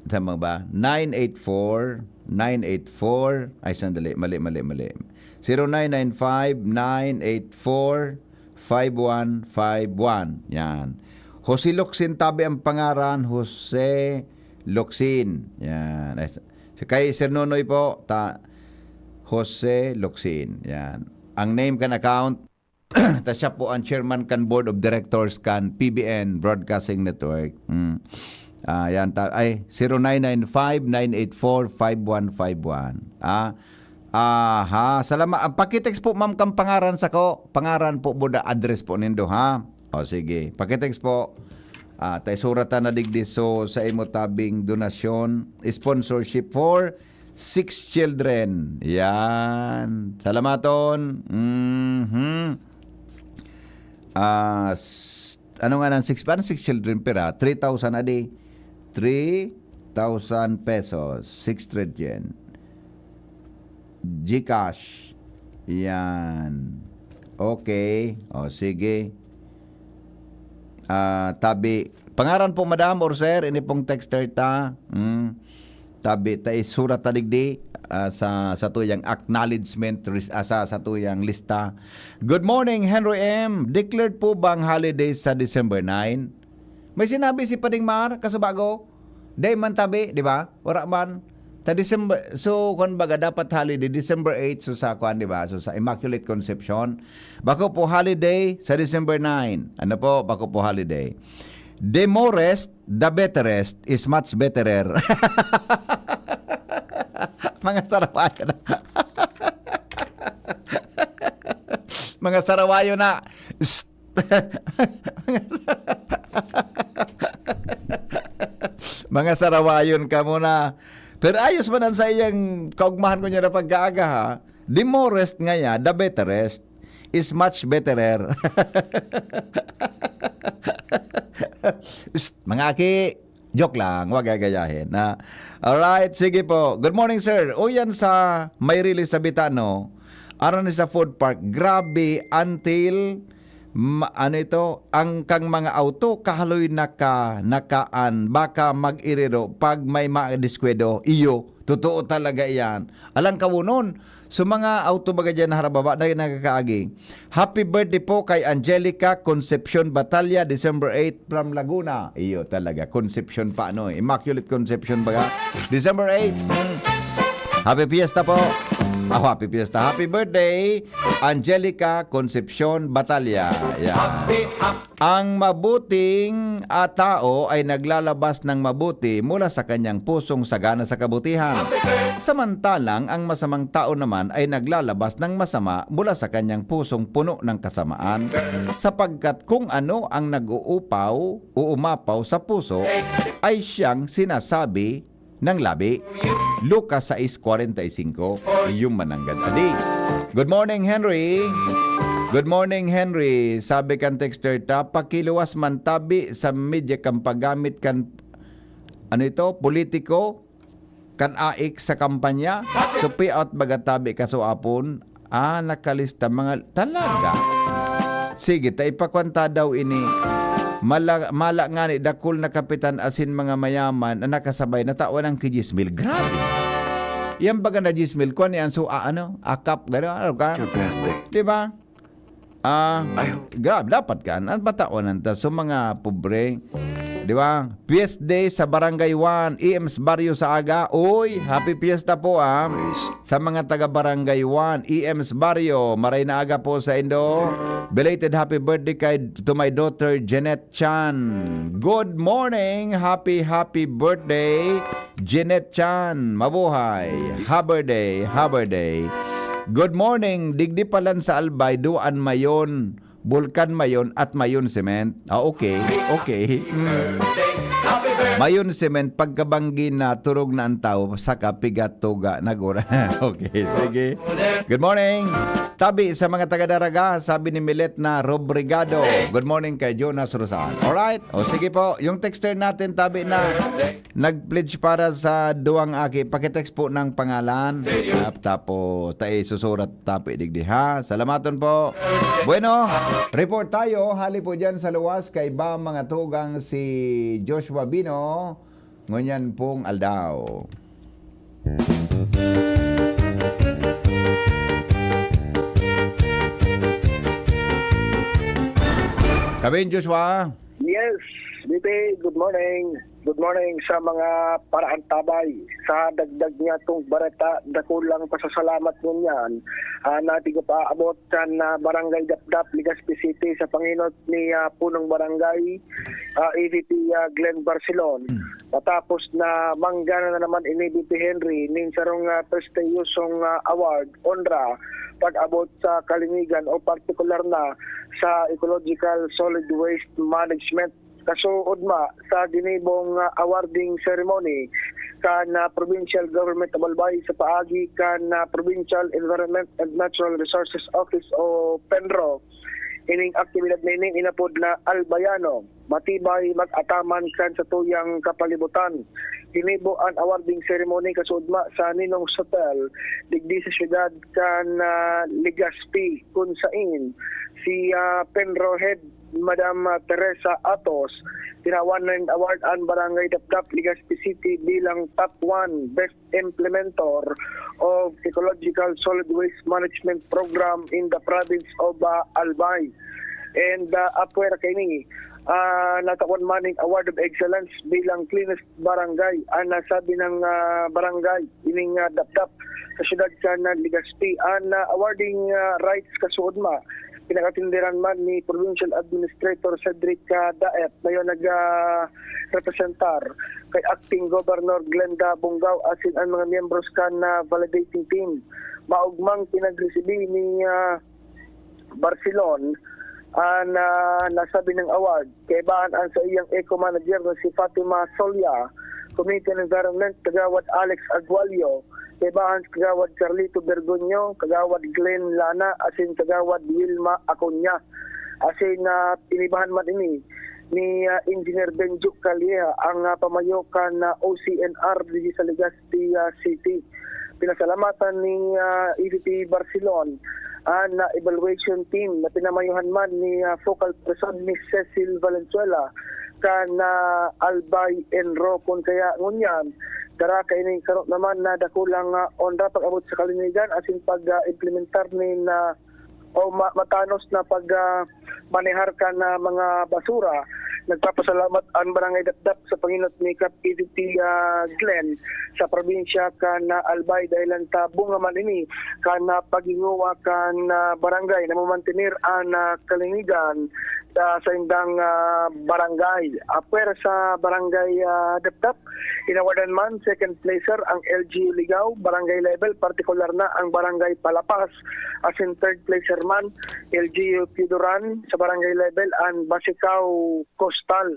tama ba? Nine eight four, nine eight four, ay, sandali, mali, mali, mali. Zero nine nine five, nine eight four, five one five one. Yan. Jose Locsin tabi ang pangaran, Jose Locsin. Yan. Ay, sa, sa kay Sir Nonoy po, ta, Jose Locsin. Yan. Ang name kan account, ta siya po ang chairman kan Board of Directors kan P B N Broadcasting Network. Mm. Ah, yan ta, ay, zero nine nine five, nine eight four, five one five one. Ah, aha, salama-, ah, pakitext po, ma'am, kang pangaran sako. Pangaran po, buda, address po nindo, ha? O, sige. Pakitext po. Ah, ta isuratan na digdi so sa imo tabing donasyon, sponsorship for six children. Yan. Salamaton. Mhm. Ah, s-, ano nga nang six, paano six children pera? Three thousand a day. Three thousand pesos. Six children. GCash. Yan. Okay. O, sige. Ah, tabi. Pangaran po, madam or sir, ini pong texter ta. Hmm. Tabi, ta isurat ta digdi, ah, sa, sa tuyang acknowledgement, ris-, ah, sa, sa tuyang lista. Good morning, Henry M. Declared po bang holiday sa December nine? May sinabi si Pading Mar, kasubago, dai man tabi, di ba? Wala man. Sa December, so, kung baga, dapat holiday, December eight, so sa, kwan, di ba? So, sa Immaculate Conception. Bako po holiday sa December nine. Ano po? Bako po holiday. The morest, the betterest is much betterer. Mga sarawayo na. Mga sarawayo na. Psst. Mga sarawayon ka muna. Pero ayos man ang sa iyang kaugmahan ko niya na pagkaaga, ha? The morest nga niya, the betterest is much betterer. Psst, mga aki, Joke lang, wag gagayahin. Ah, alright, sige po. Good morning, sir. Uyan sa may release sa Bitano, aran sa food park. Grabe, until ma- ano ito, ang kang mga auto, kahaloy naka, nakaan, baka mag-iriro pag may mga diskwedo. Iyo, totoo talaga yan. Alang kawunon, so mga auto baga dyan harababa na nagkakaagi. Happy birthday po kay Angelica Concepcion Batalla, December eight from Laguna. Iyo talaga, Concepcion pa, no? Immaculate Conception baga. December eight. Mm. Happy Fiesta po. Oh, happy Fiesta. Happy birthday, Angelica Concepcion Batalla. Yeah. Ang mabuting, ah, tao ay naglalabas ng mabuti mula sa kanyang pusong sagana sa kabutihan. Samantalang ang masamang tao naman ay naglalabas ng masama mula sa kanyang pusong puno ng kasamaan, sapagkat kung ano ang nag-uupaw, uumapaw sa puso, ay siyang sinasabi ng labi. Lucas sais cuarenta y cinco, yung mananggad adi. Good morning, Henry. Good morning, Henry. Sabi kan texter ta, pakiluwas man tabi sa media kan paggamit kan, ano ito, politiko, kan aik sa kampanya. So, pay out baga tabi kasuapon. Ah, nakalista mga, talaga. Sige, ta ipakwanta daw ini. Mala, mala ngani, dakul na kapitan asin mga mayaman na nakasabay, natawan ang ki diyes mil. Grabe. Yan baga na diyes mil, kwan yan, so, ah, ano, akap, gano'n, ano ka? Di ba? Ah, grabe, dapat ka. Ang batawan ta. So, mga pobre, di ba? Fiesta Day sa Barangay one, E M's Barrio sa aga. Uy, happy fiesta po, ah. Sa mga taga Barangay one, E M's Barrio, maray na aga po sa indo. Belated happy birthday kay, to my daughter, Jeanette Chan. Good morning! Happy, happy birthday, Jeanette Chan. Mabuhay! Haber day, haber day. Good morning! Digdi palan sa Albay, duan mayon, bulkan mayon, at mayon cement. Ah, okay, okay. Mm. Mayon cement, pagkabanggi na, turog na ang tao, saka pigat tuga, nagura. Okay, sige. Good morning! Tabi sa mga taga-Daraga, sabi ni Milet na Robrigado. Good morning kay Jonas Rosan. Alright? O sige po, yung texter natin, tabi na nag-pledge para sa duwang aki. Pakitext po ng pangalan. Tap, tapo, tae susurat, tapi digdi ha. Salamaton po. Bueno, report tayo. Hali po dyan sa luwas kay ba mga tugang si Joshua Bino. Ngunyan pong aldaw. Kabin, Joshua. Yes, Bibi, good morning. Good morning sa mga paraantabay. Sa dagdag niya tong bareta, dakulang pasasalamat ngunyan, ah, na tigo paabot kan, ah, Barangay Dapdap, Legazpi City sa panginot ni, ah, Punong Barangay, ah, E V P, ah, Glenn Barcelon. Matapos na manggana na naman ini, B P Henry, nin sarong, ah, prestiyosong, ah, award, onra, pag-abot sa kalinigan o partikular na sa ecological solid waste management. Kasuodma sa ginibong, ah, awarding ceremony kan, ah, Provincial Government of Albay sa paagi kan, ah, Provincial Environment and Natural Resources Office o PENRO, ining aktibidad na ini inapod na Albayano, matibay, mag-ataman kan satuyang kapalibutan. Ginibo an awarding ceremony kasuodma sa Ninong's Hotel digdi sa siyudad kan, ah, Legazpi, kun sain si, ah, PENRO Head Madam, ah, Teresa Atos, tinawan nin award an Barangay Dapdap, Legazpi City bilang top one best implementer of Ecological Solid Waste Management Program in the province of, ah, Albay. And, ah, apwera kaini, ah, natawan man nin Award of Excellence bilang cleanest barangay. Ang nasabi ng, ah, barangay, ining, ah, Dapdap sa siyudad kan, ah, Legazpi. Ang, ah, awarding, ah, rights kasuodma, pinakatindiran man ni Provincial Administrator Cedric, ah, Daet, na yon nag, ah, representar kay Acting Governor Glenda Bongao asin ang mga miyembros kan, ah, validating team. Maogmang pinagresibi ni, ah, Barcelon an, ah, nasabi ng award. Kaibahan an saiyang eco manager na si Fatima Solia, Community and Environment, Kagawad Alex Agualio, kaibahan si Kagawad Carlito Bergonyo, Kagawad Glenn Lana, asin Kagawad Wilma Acuña. Asin, ah, inibahan man ini ni, ah, Engineer Benjo Calleja, ang, ah, pamayo kan, ah, O C N R digdi sa Legazpi, ah, City. Pinasalamatan ni, ah, E V P Barcelon an, ah, evaluation team na pinamayohan man ni, ah, focal person ni Cecil Valenzuela kan, ah, Albay Enro. Kun kaya ngunyan, dara kaining karo naman na dakulang, ah, onra pag-abot sa kalinigan asin pag, ah, implementar nin, ah, o ma-, matanos na pag, ah, manehar kan, ah, mga basura. Nagpapasalamat an Barangay Dapdap sa pangenot ni Kap E V P, ah, Glenn sa probinsya kan, ah, Albay dahil ang tabong naman ini kan, ah, paghingowa kan, ah, barangay na mamantener an, ah, kalinigan sa saindang, ah, barangay. Apwera sa Barangay, ah, Dapdap, inawardan man second placer ang L G U Ligao, barangay level, partikular na ang Barangay Palapas. Asin third placer man, L G U Piuduran, sa barangay level, an Basicao Coastal.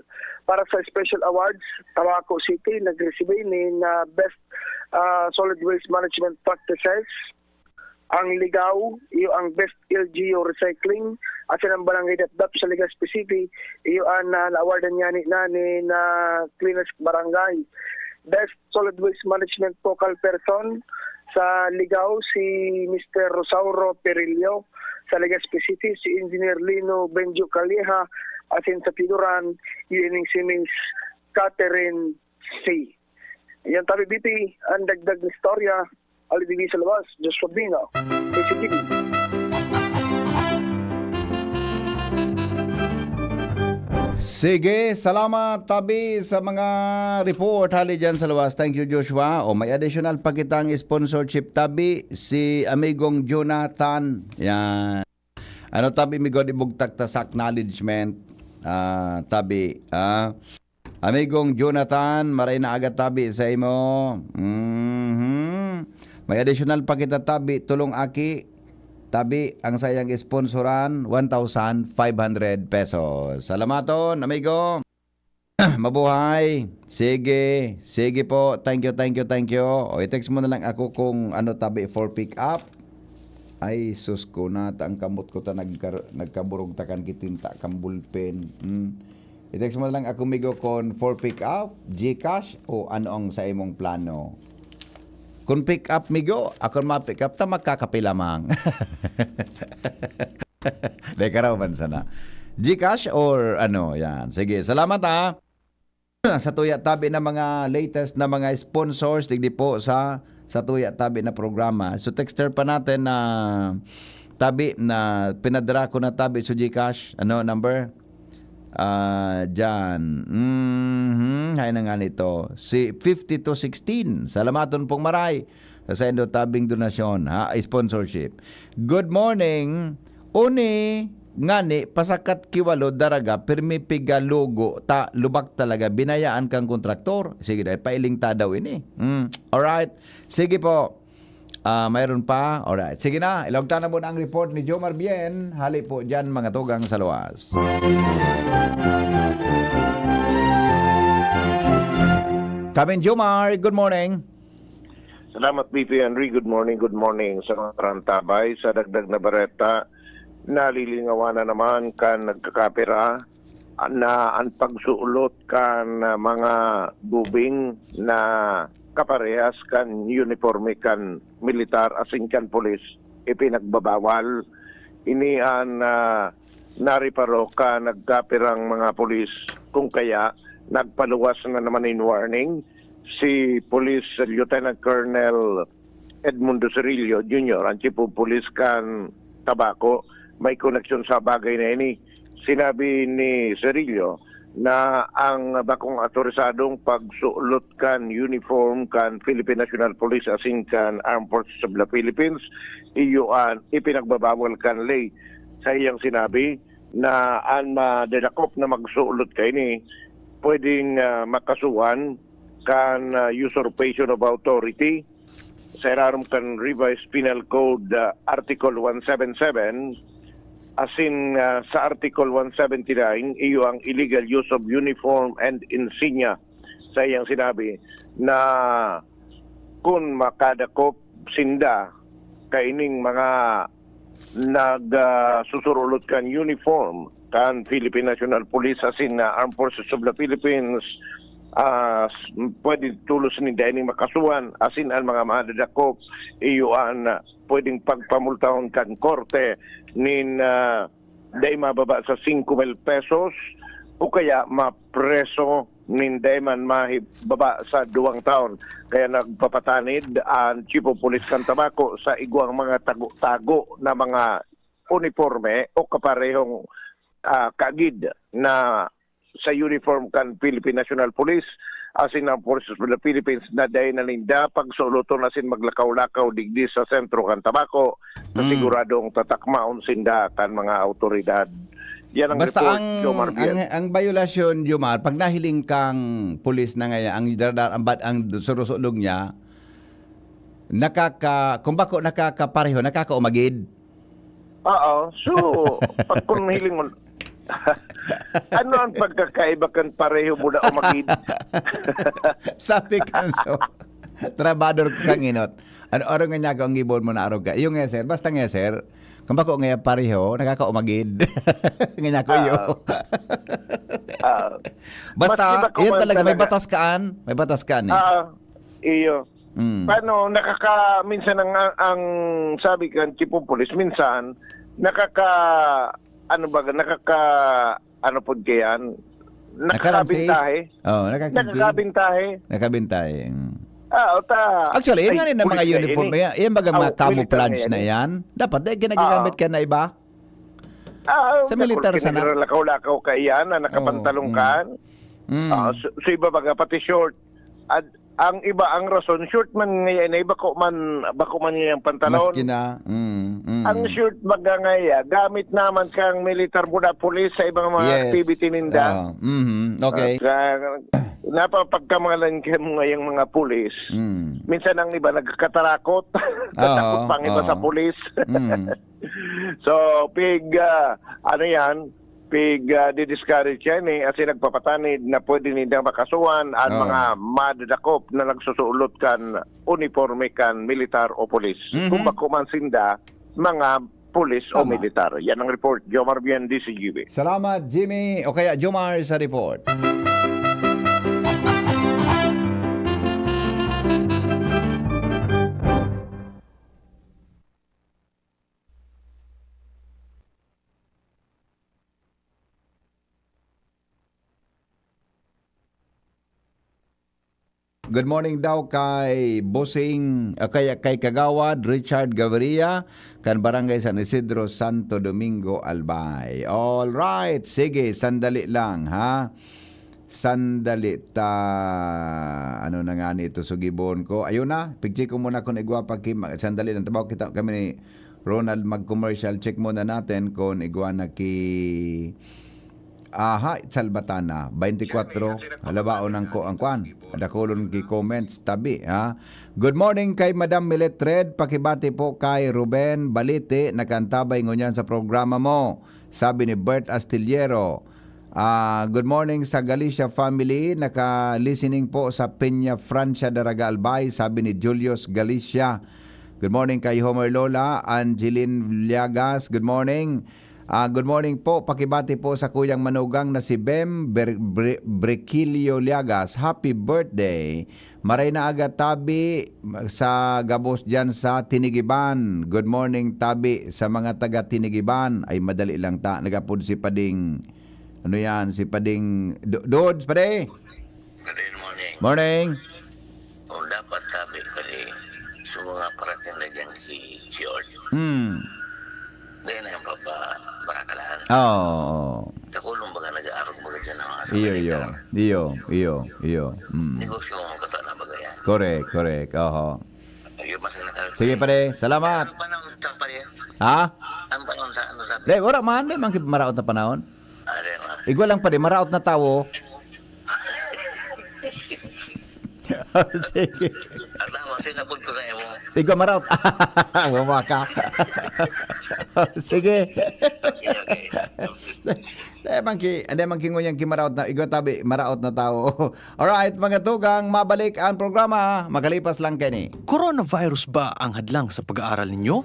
Para sa special awards, Tabaco City nagresibi nin, ah, Best, ah, Solid Waste Management Practices. Ang Ligao, iyo ang Best L G U Recycling, asin ang Barangay Dapdap sa Legazpi City, iyo an, ah, na-awardan niya ni, na, ni, na Cleanest Barangay. Best Solid Waste Management Focal Person sa Ligao, si Mister Rosauro Perillo. Sa Legazpi City, si Engineer Lino Benjo Calleja, asin sa Piuduran, iyo ining si Miss Catherine C. Yan tabi, B P, ang dagdag na istorya. Ali digdi sa luwas, Joshua Bino, K C T V. Sige, salamat tabi sa mga report hali dyan sa luwas. Thank you, Joshua. O, may additional pa kitang sponsorship tabi, si amigong Jonathan. Yan. Ano tabi, migo, di bugtak ta sa acknowledgement. Ah, tabi, ah. Amigong Jonathan, maray na aga tabi sa imo. Mhm. May additional pa kita tabi, tulong aki. Tabi, ang sayang sponsoran, one thousand five hundred pesos. Salamaton, amigo. Mabuhay. Sige, sige po. Thank you, thank you, thank you. O, i-text mo na lang ako kung ano tabi for pick up. Ay, sus ko na, ta ang kamot ko ta nagkar-, nagkaburog ta kan kitinta kan bulpen. Hmm. I-text mo na lang ako, migo, kon for pick up, GCash, o ano ang sa imong plano. Kung pick up, migo, ako ma-pick up ta, magkakape lamang. Dahil karaw man sana. GCash or ano, yan. Sige, salamat ha. Sa tuya tabi na mga latest na mga sponsors, digdi po sa, sa tuya tabi na programa. So, texter pa natin na tabi na pinadara ko na tabi sa GCash. Ano, number? Ah, dyan. Mhm, hay na nga nito. Si fifty-two sixteen. Salamaton pong maray sa saindo tabing donasyon, ha? Sponsorship. Good morning. Uni, ngani, pasakat kiwalo, daraga, pirmi piga lugo, ta, lubak talaga, binayaan kang kontraktor. Sige, dai, pailing ta daw ini. Mm, alright. Sige po. Ah, mayroon pa? Alright. Sige na, ilog ta na muna ang report ni Jomar Bien. Hali po dyan, mga tugang sa luwas. Kamin Jomar, good morning. Salamat, B P Henry. Good morning, good morning sa mga parantabay. Sa dagdag na bareta, nalilingawan na naman kan nagkakapira na an pagsulot kan, ah, mga gubing na kaparehas kan uniporme kan militar asin kan pulis ipinagbabawal. Ini an, ah, nariparo kan nagkapirang mga pulis, kung kaya nagpaluwas na naman nin warning si Police Lieutenant Colonel Edmundo Cirillo Junior, ang Chief of Police kan Tabaco, may koneksyon sa bagay na ini. Sinabi ni Cirillo na ang bakong autorisadong pagsulot kan uniform kan Philippine National Police asin kan Armed Forces of the Philippines, iyo an ipinagbabawal kan ley. Sa iyang sinabi na an madadakop na magsulot kaini pwedeng, ah, makasuhan kan, ah, usurpation of authority sa irarom kan Revised Penal Code, ah, Article one seven seven, asin, ah, sa Article one seventy-nine, iyo ang illegal use of uniform and insignia. Sa iyang sinabi na kun makadakop sinda kaining mga nag, ah, susurulot kan uniform kan Philippine National Police asin, ah, Armed Forces of the Philippines, ah, s-, pwede tolos ninda ining makasuhan asin an mga madadakop, iyo an, ah, pwedeng pagpamultahon kan korte nin, ah, dai mababa sa singko mil pesos o kaya mapreso nin dai man mahibaba sa duwang taon. Kaya nagpapatanid an Chief of Police kan Tabaco sa igwang mga tago-tago na mga uniporme o kaparehong, ah, kaagid na sa uniform kan Philippine National Police asin ang Forces of the Philippines na dai na ninda pagsuloton asin maglakaw-lakaw digdi sa sentro kan Tabaco, na Mm. siguradong tatakmaon sinda kan mga awtoridad. Yan ang Basta report, ang, Jomar Biel. ang, ang biolasyon, Jomar, pag nahiling kang pulis na ngayon, ang dardar-, ang bad-, ang surusulog niya, nakaka-, kung bako nakakapareho, nakakaumagid. Oo. So, pag kung hiling mo, ano ang pagkakaiba kan pareho mo na umagid? Sabi kan so, trabador ko kang inot. Ano, ano nga niya ang gibon mo na arog ka? Iyo nga, sir. Basta nga, sir. Kung bako nga pareho, nakakaumagid. Nga niya ko iyo. Oo. Oo. Basta, Maski ba yan talaga, may kumantaga? batas kaan. May batas kaan eh. Oo. Iyo. Mm. Paano, nakaka-, minsan ang, ang sabi kan Chief of Police, minsan, nakaka-, ano ba, nakaka-, ano po kayan? Nakaransi? Nakakabintahe? Oo, nakakabin-, Nakakabintahe? Nakabintahe, mm. Ah, o ta, Actually, yun ay, nga rin ang mga pulis na uniform ini. na yan. Yan baga Aw, mga militar camouflage na na yan. yan. Dapat, dahil ginagamit Oo. ka na iba. Ah, Sa okay, militar kung sana. kinikilalakaw-lakaw ka iyan na nakapantalon Oo, mm. ka. Mm. Ah, so, so iba baga, pati short. At ang iba, ang rason, short man ngayon, eh, bako man, bako man ngayang pantalon. Maski na. Mm, mm. Ang short baga ngayon, gamit naman kang militar muna pulis sa ibang mga Yes. activity ninda. Ah, mhm. Okay. At, ah, napapagkamalan kayo ngayong mga pulis. Mm. Minsan ang iba nagkatarakot. Tatakot Oo, pa ang iba sa oo. pulis. Mm. So, pig, ah, ano yan? Pig, ah, di-discourage yan eh. As in, nagpapatanid na pwede nindang makasuhan ang Oo. mga madadakop na nagsusulot kan uniporme kan militar o pulis. Mhm. Kung bako man sinda, mga pulis o Tama. militar. Yan ang report. Jomar Bien, D C G B. Salamat, Jimmy. O kaya, Jomar, sa report. Good morning daw kay Bossing, ah, kay, kay Kagawad Richard Gaviria, kan Barangay San Isidro, Santo Domingo, Albay. All right, sige, sandali lang, ha? Sandali ta, ano na nga ni ito, sugibon ko. Ayun na, pigcheck ko muna kung igwa pa ki-, sandali lang, tabaw kita kami ni Ronald mag-commercial. Check muna natin kung igwa na ki, aha, Salbatana, twenty-four, halabaon ang ko-, ang kwan. Dakulon ki comments, tabi, ha? Good morning kay Madam Milet Red. Pakibati po kay Ruben Balite, nakaantabay ngunyan sa programa mo, sabi ni Bert Astillero. Ah, good morning sa Galicia family. Naka-listening po sa Peña Francia, Daraga, Albay, sabi ni Julius Galicia. Good morning kay Homer Lola, Angeline Villegas. Good morning. Ah, good morning po. Pakibati po sa kuyang manugang na si Bem Ber-, Bre-, Brequilio Liagas. Happy birthday. Maray na aga, Tabi, sa gabos dyan sa Tinigiban. Good morning, Tabi, sa mga taga Tinigiban. Ay, madali lang ta. Nagapod si Pading, ano yan, si Pading Do-, Dods, Pade? Good morning. Morning. O, dapat sabi ko ni, sa mga parating na dyan si George. Hmm. Dahil na yung pagbabarakalahan. Oo, oo. Kakulong baga nag-aarog baga dyan ang mga sa Iyo, iyo. Balita. Iyo, iyo, iyo. Mm. Negosyo mo, kato na baga yan. Correct, correct. Oho. Ayun, mas nagkakaroon. Sige, pare. Salamat. Ang panahon sa pare. Ha? Ang panahon sa ano sa Di, wala man. May mga maraot na panahon. Are, ma. Igwa lang, pare. Maraot na tawo. Sige. Ang tama, sinabot ko na mo. Igwa maraot. Mama ka. Sige. Okay, okay. Dai man ki, dai man ki ngunyan ki maraot na, igwa tabi, maraot na tawo. Alright, mga tugang, mabalik ang programa. Makalipas lang kini. Coronavirus ba ang hadlang sa pag-aaral ninyo?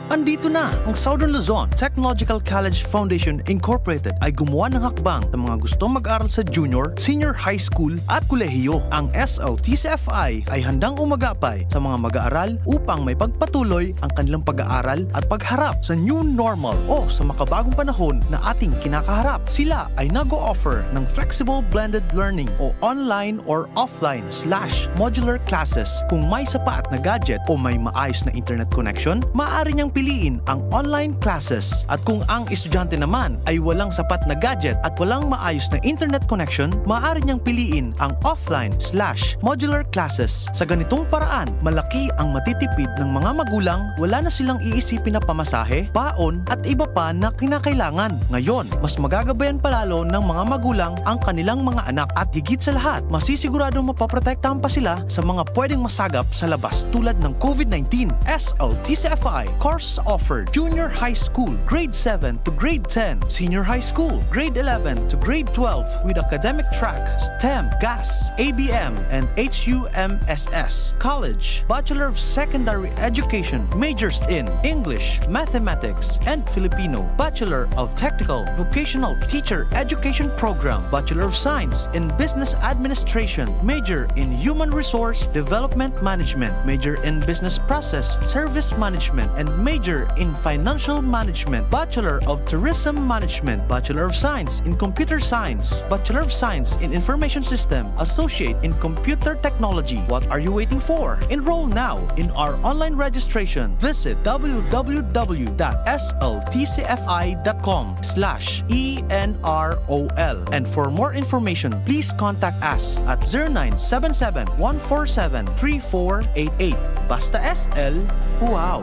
Andito na ang Southern Luzon Technological College Foundation Incorporated ay gumawa ng hakbang sa mga gustong mag-aral sa junior, senior high school at kolehiyo. Ang S L T C F I ay handang umagapay sa mga mag-aaral upang may pagpatuloy ang kanilang pag-aaral at pagharap sa new normal o sa makabagong panahon na ating kinakaharap. Sila ay nag-o-offer ng flexible blended learning o online or offline slash modular classes. Kung may sapat na gadget o may maayos na internet connection, maaari niyang piliin ang online classes. At kung ang estudyante naman ay walang sapat na gadget at walang maayos na internet connection, maaari niyang piliin ang offline slash modular classes. Sa ganitong paraan, malaki ang matitipid ng mga magulang, wala na silang iisipin na pamasahe, baon, at iba pa na kinakailangan. Ngayon, mas magagabayan pa lalo ng mga magulang ang kanilang mga anak at higit sa lahat, masisiguradong mapoprotektahan pa sila sa mga pwedeng masagap sa labas tulad ng COVID nineteen. S L T C F I course offer: Junior High School, Grade seven to Grade ten, Senior High School, Grade eleven to Grade twelve, with academic track, STEM, GAS, A B M, and H U M S S. College, Bachelor of Secondary Education, majors in English, Mathematics, and Filipino, Bachelor of Technical Vocational Teacher Education Program, Bachelor of Science in Business Administration, major in Human Resource Development Management, major in Business Process Service Management, and major in Financial Management, Bachelor of Tourism Management, Bachelor of Science in Computer Science, Bachelor of Science in Information System, Associate in Computer Technology. What are you waiting for? Enroll now in our online registration. Visit w w w dot s l t c f i dot com slash e n r o l. And for more information, please contact us at zero nine seven seven, one four seven, three four eight eight. Basta S L, wow!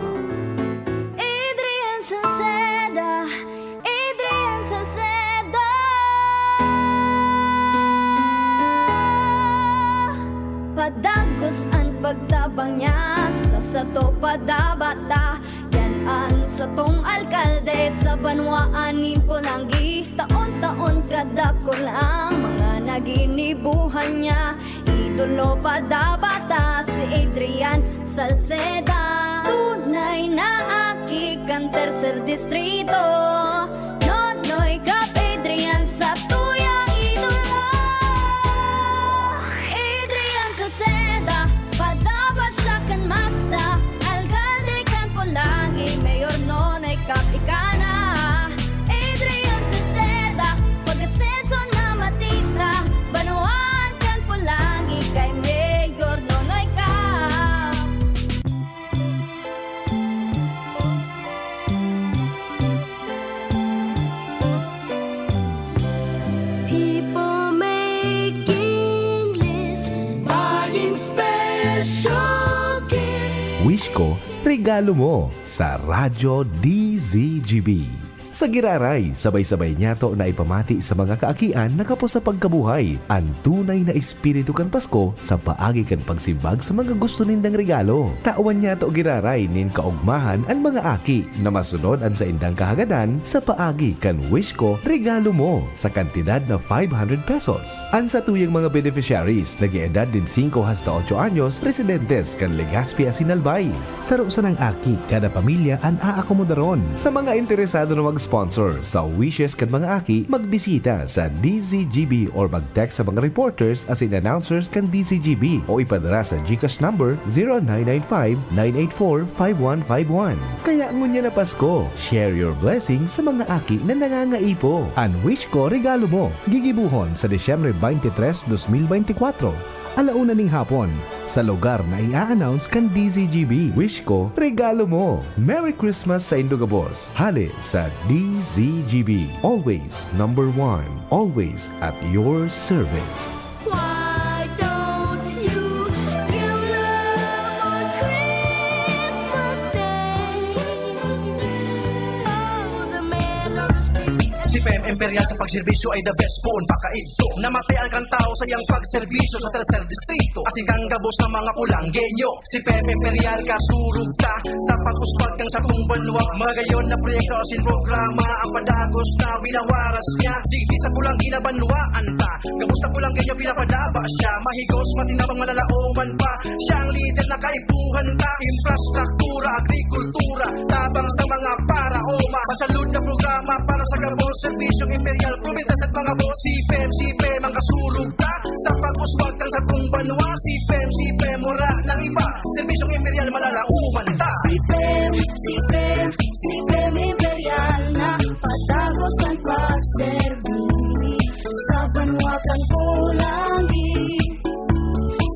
Adrian Salceda, Adrian Salceda. Padagos an pagtabang niya sa sato, padabata. Yan an satong alkalde sa banwaan nin Polangui. Taon-taon kadakul ang mga naginibuhan niya. Idolo padabata si Adrian Salceda. Tunay na aki kan Tercer Distrito. Nonoy Cap Adrian, satuyang idolo. Adrian Salceda, padaba siya kan masa. Alkalde kan Polangui, Mayor Nonoy Cap ika na. Adrian Salceda, pag-asenso na matira. Banwaan kan Polangui kay Mayor Nonoy Cap. People making list, buying special gift. Wish ko, regalo mo sa Radyo D Z G B. Sa giraray, sabay-sabay niyato na ipamati sa mga kaakian na kapos sa pagkabuhay an tunay na espiritu kan Pasko sa paagi kan pagsimbag sa mga gusto nindang regalo. Tawan niyato giraray nin kaogmahan an mga aki na masunod an saindang kahagadan sa paagi kan Wish Ko, Regalo Mo sa kantidad na five hundred pesos. An satuyang mga beneficiaries nag-eedad nin singko hasta otso anyos, residentes kan Legazpi Asin Albay. Saro sanang aki kada pamilya an aakomodaron. Sa mga interesado na mag-sponsor sa wishes kan mga aki, magbisita sa D Z G B or mag-text sa mga reporters asin announcers kan D Z G B o ipadara sa GCash number zero nine nine five nine eight four five one five one. Kaya ngunyan na Pasko, share your blessings sa mga aki na nangangaipo. An Wish Ko, Regalo Mo, gigibohon sa Disyembre twenty-three, dos mil bente kwatro. Ala una ning hapon, sa lugar na i-a-announce kan D Z G B. Wish Ko, Regalo Mo. Merry Christmas saindo gabos. Hale sa D Z G B. Always number one. Always at your service. Why don't you give love on Christmas Day? Oh, the man on the street. P E M Imperial sa pagserbisyo ay the best poon pa kaidto. Namatian kan tawo sa iyang pagserbisyo sa tercer distrito, asin kan gabos na mga Kulanggenyo. Si P E M Imperial kasurog ta sa pag-uswag kan satong banwa. Magayon na proyekto asin programa ang padagos na winawaras niya. Digdi sa Kulanggenyo banwaan ta, gabos na Kulanggenyo pinapadaba siya. Mahigos, matinabang, malalaoman pa. Siya ang lider na kaipuhan ta. Infrastruktura, agrikultura, tabang sa mga paraoma. Masalud na programa para sa gabos, serbisyong Imperial, probinsyas at mga boss. Si P E M, si P E M ang kasurog ta sa pag-uswag kan satong banwa. Si P E M, si P E M, wala nang iba. Serbisyong Imperial, malalaoman ta. Si P E M, si P E M, si P E M Imperial na patagos ang pagserbi sa banwa kan Kulangi.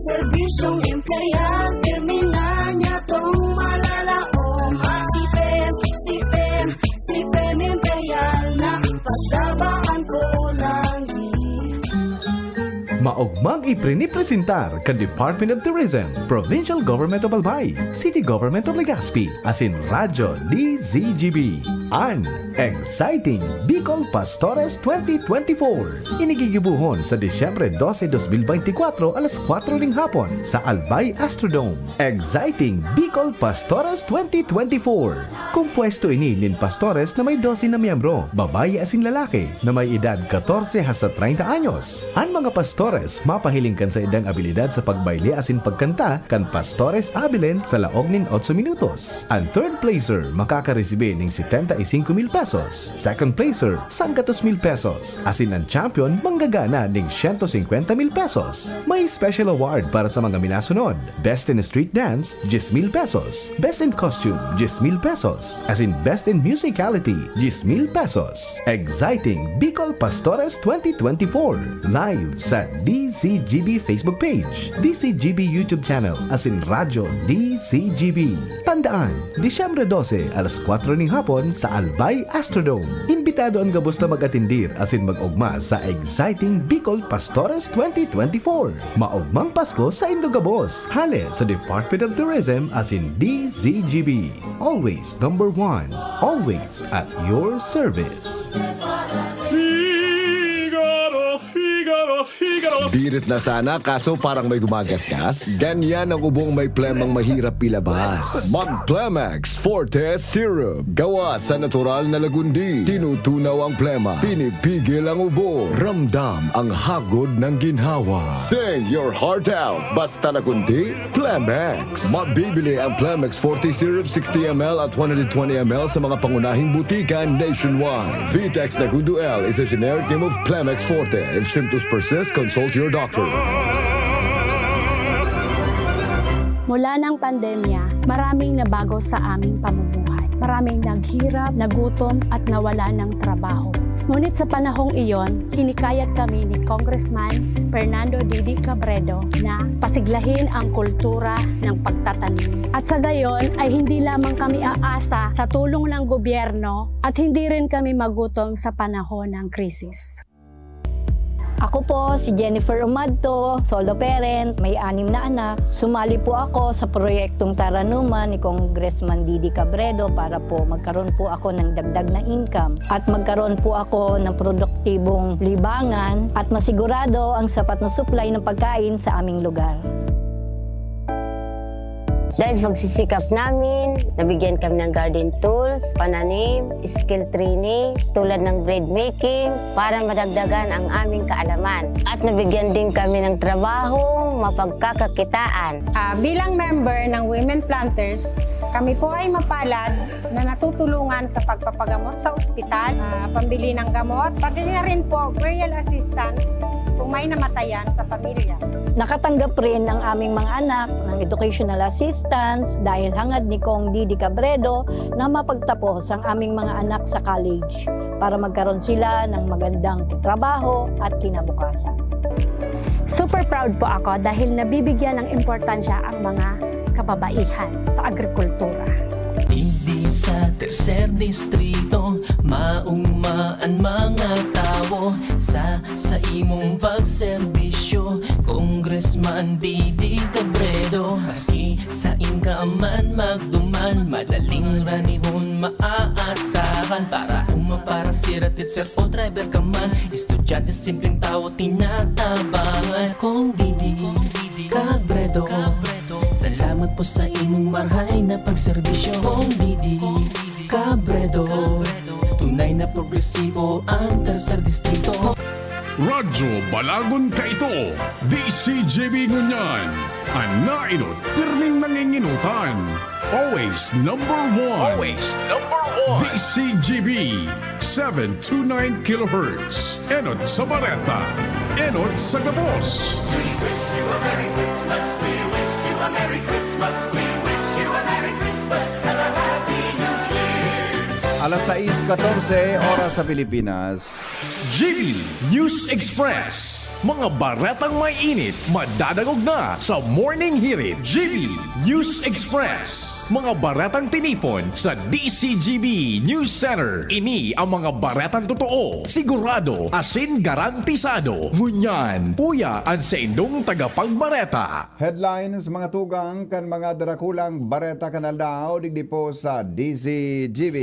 Serbisyong Imperial, pirmi na niya tong malalaoman. Si P E M, si P E M, si P E M Imperial na pataba ang Kulangi. Maogmang iprinipresentar kan Department of Tourism, Provincial Government of Albay, City Government of Legazpi, asin Radyo D Z G B, an Exciting Bicol Pastores twenty twenty-four. Ini gigibohon sa Disyembre dose, dos mil beintikwatro, alas kwatro ning hapon sa Albay Astrodome. Exciting Bicol Pastores twenty twenty-four. Kompuesto ini nin pastores na may dose na miyembro, babayi asin lalaki, na may edad katorse hasta treinta anyos. An mga pastores mapahiling kan saindang abilidad sa pagbayle asin pagkanta kan Pastores Abilene sa laog nin otso minutos. An third placer makakaresibi nin setenta y cinco mil pesos, second placer, sanggatos mil pesos, asin an champion manggagana nin siyento singkwenta mil pesos. May special award para sa mga minasunod: Best in Street Dance, diyes mil pesos. Best in Costume, diyes mil pesos. Asin Best in Musicality, diyes mil pesos. Exciting Bicol Pastores twenty twenty-four. Live sa D Z G B Facebook page, D Z G B YouTube channel, asin Radyo D Z G B. Tandaan, Disyembre dose, alas kwatro ning hapon sa Albay Astrodome. Imbitado an gabos na mag-atendir asin mag-ogma sa Exciting Bicol Pastores twenty twenty-four. Maogmang Pasko saindo gabos. Hale sa Department of Tourism asin D Z G B. Always number one. Always at your service. Figaro, Figaro, Figaro. Birit na sana, kaso parang may gumagasgas. Ganyan ang ubong may plemang mahirap ilabas. Mag Plemex Forte Syrup. Gawa sa natural na lagundi. Tinutunaw ang plema. Pinipigil ang ubo. Ramdam ang hagod ng ginhawa. Sing your heart out. Basta lagundi, Plemex. Mabibili ang Plemex Forte Syrup sixty M L at one hundred twenty M L sa mga pangunahing butika nationwide. Vitex Nagundo L is a generic name of Plemex Forte. If symptoms persist, consult your doctor. Mula ng pandemya, maraming nabago sa aming pamumuhay. Maraming naghirap, nagutom, at nawala ng trabaho. Ngunit sa panahong iyon, hinikayat kami ni Congressman Fernando Didi Cabredo na pasiglahin ang kultura ng pagtatanim. At sa gayon ay hindi lamang kami aasa sa tulong ng gobyerno at hindi rin kami magutom sa panahon ng krisis. Ako po si Jennifer Umadto, solo parent, may anim na anak. Sumali po ako sa proyektong Taranuman ni Congressman Didi Cabredo para po magkaroon po ako ng dagdag na income at magkaroon po ako ng produktibong libangan at masigurado ang sapat na supply ng pagkain sa aming lugar. Dahil sa pagsisikap namin, nabigyan kami ng garden tools, pananim, skill training, tulad ng bread making, para madagdagan ang aming kaalaman. At nabigyan din kami ng trabahong mapagkakakitaan. Ah, bilang member ng Women Planters, kami po ay mapalad na natutulungan sa pagpapagamot sa ospital, ah, pambili ng gamot, pati na rin po burial assistance kung may namatayan sa pamilya. Nakatanggap rin ang aming mga anak ng educational assistance dahil hangad ni Cong Didi Cabredo na mapagtapos ang aming mga anak sa college para magkaroon sila ng magandang trabaho at kinabukasan. Super proud po ako dahil nabibigyan ng importansya ang mga kababaihan sa agrikultura. Digdi sa tercer distrito, maugma an mga tawo sa, sa imong pagserbisyo. Congressman Didi Cabredo, maski sain ka man magduman, madaling ranihon maaasahan. Para uma, para sira, teacher o driver ka man, estudyante, simpleng tawo, tinatabangan. Kong Didi Cabredo, salamat po sa imong marhay na pagserbisyo. Kong Didi Cabredo, tunay na progresibo ang tercer distrito. Radyo Balagon Kaito, D C G B ngunyan, an nainot pirming nanginginutan. Always number one. Always number one. D C G B, seven two nine kilohertz. Enot sa bareta, enot sa gabos. We wish you a Merry Christmas. We wish you a Merry Christmas. We wish you a Merry Christmas and a Happy New Year. Alas sais katorse, oras sa Pilipinas. G B News Express. Mga baretang may init, madadangog na sa Morning Hirit. G B News Express. Mga baretang tinipon sa D C G B News Center. Ini ang mga baretang totoo, sigurado, asin garantisado. Ngunyan, uya an saindong tagapagbareta. Headlines, mga tugang kan mga darakulang bareta kan aldaw digdi po sa D C G B.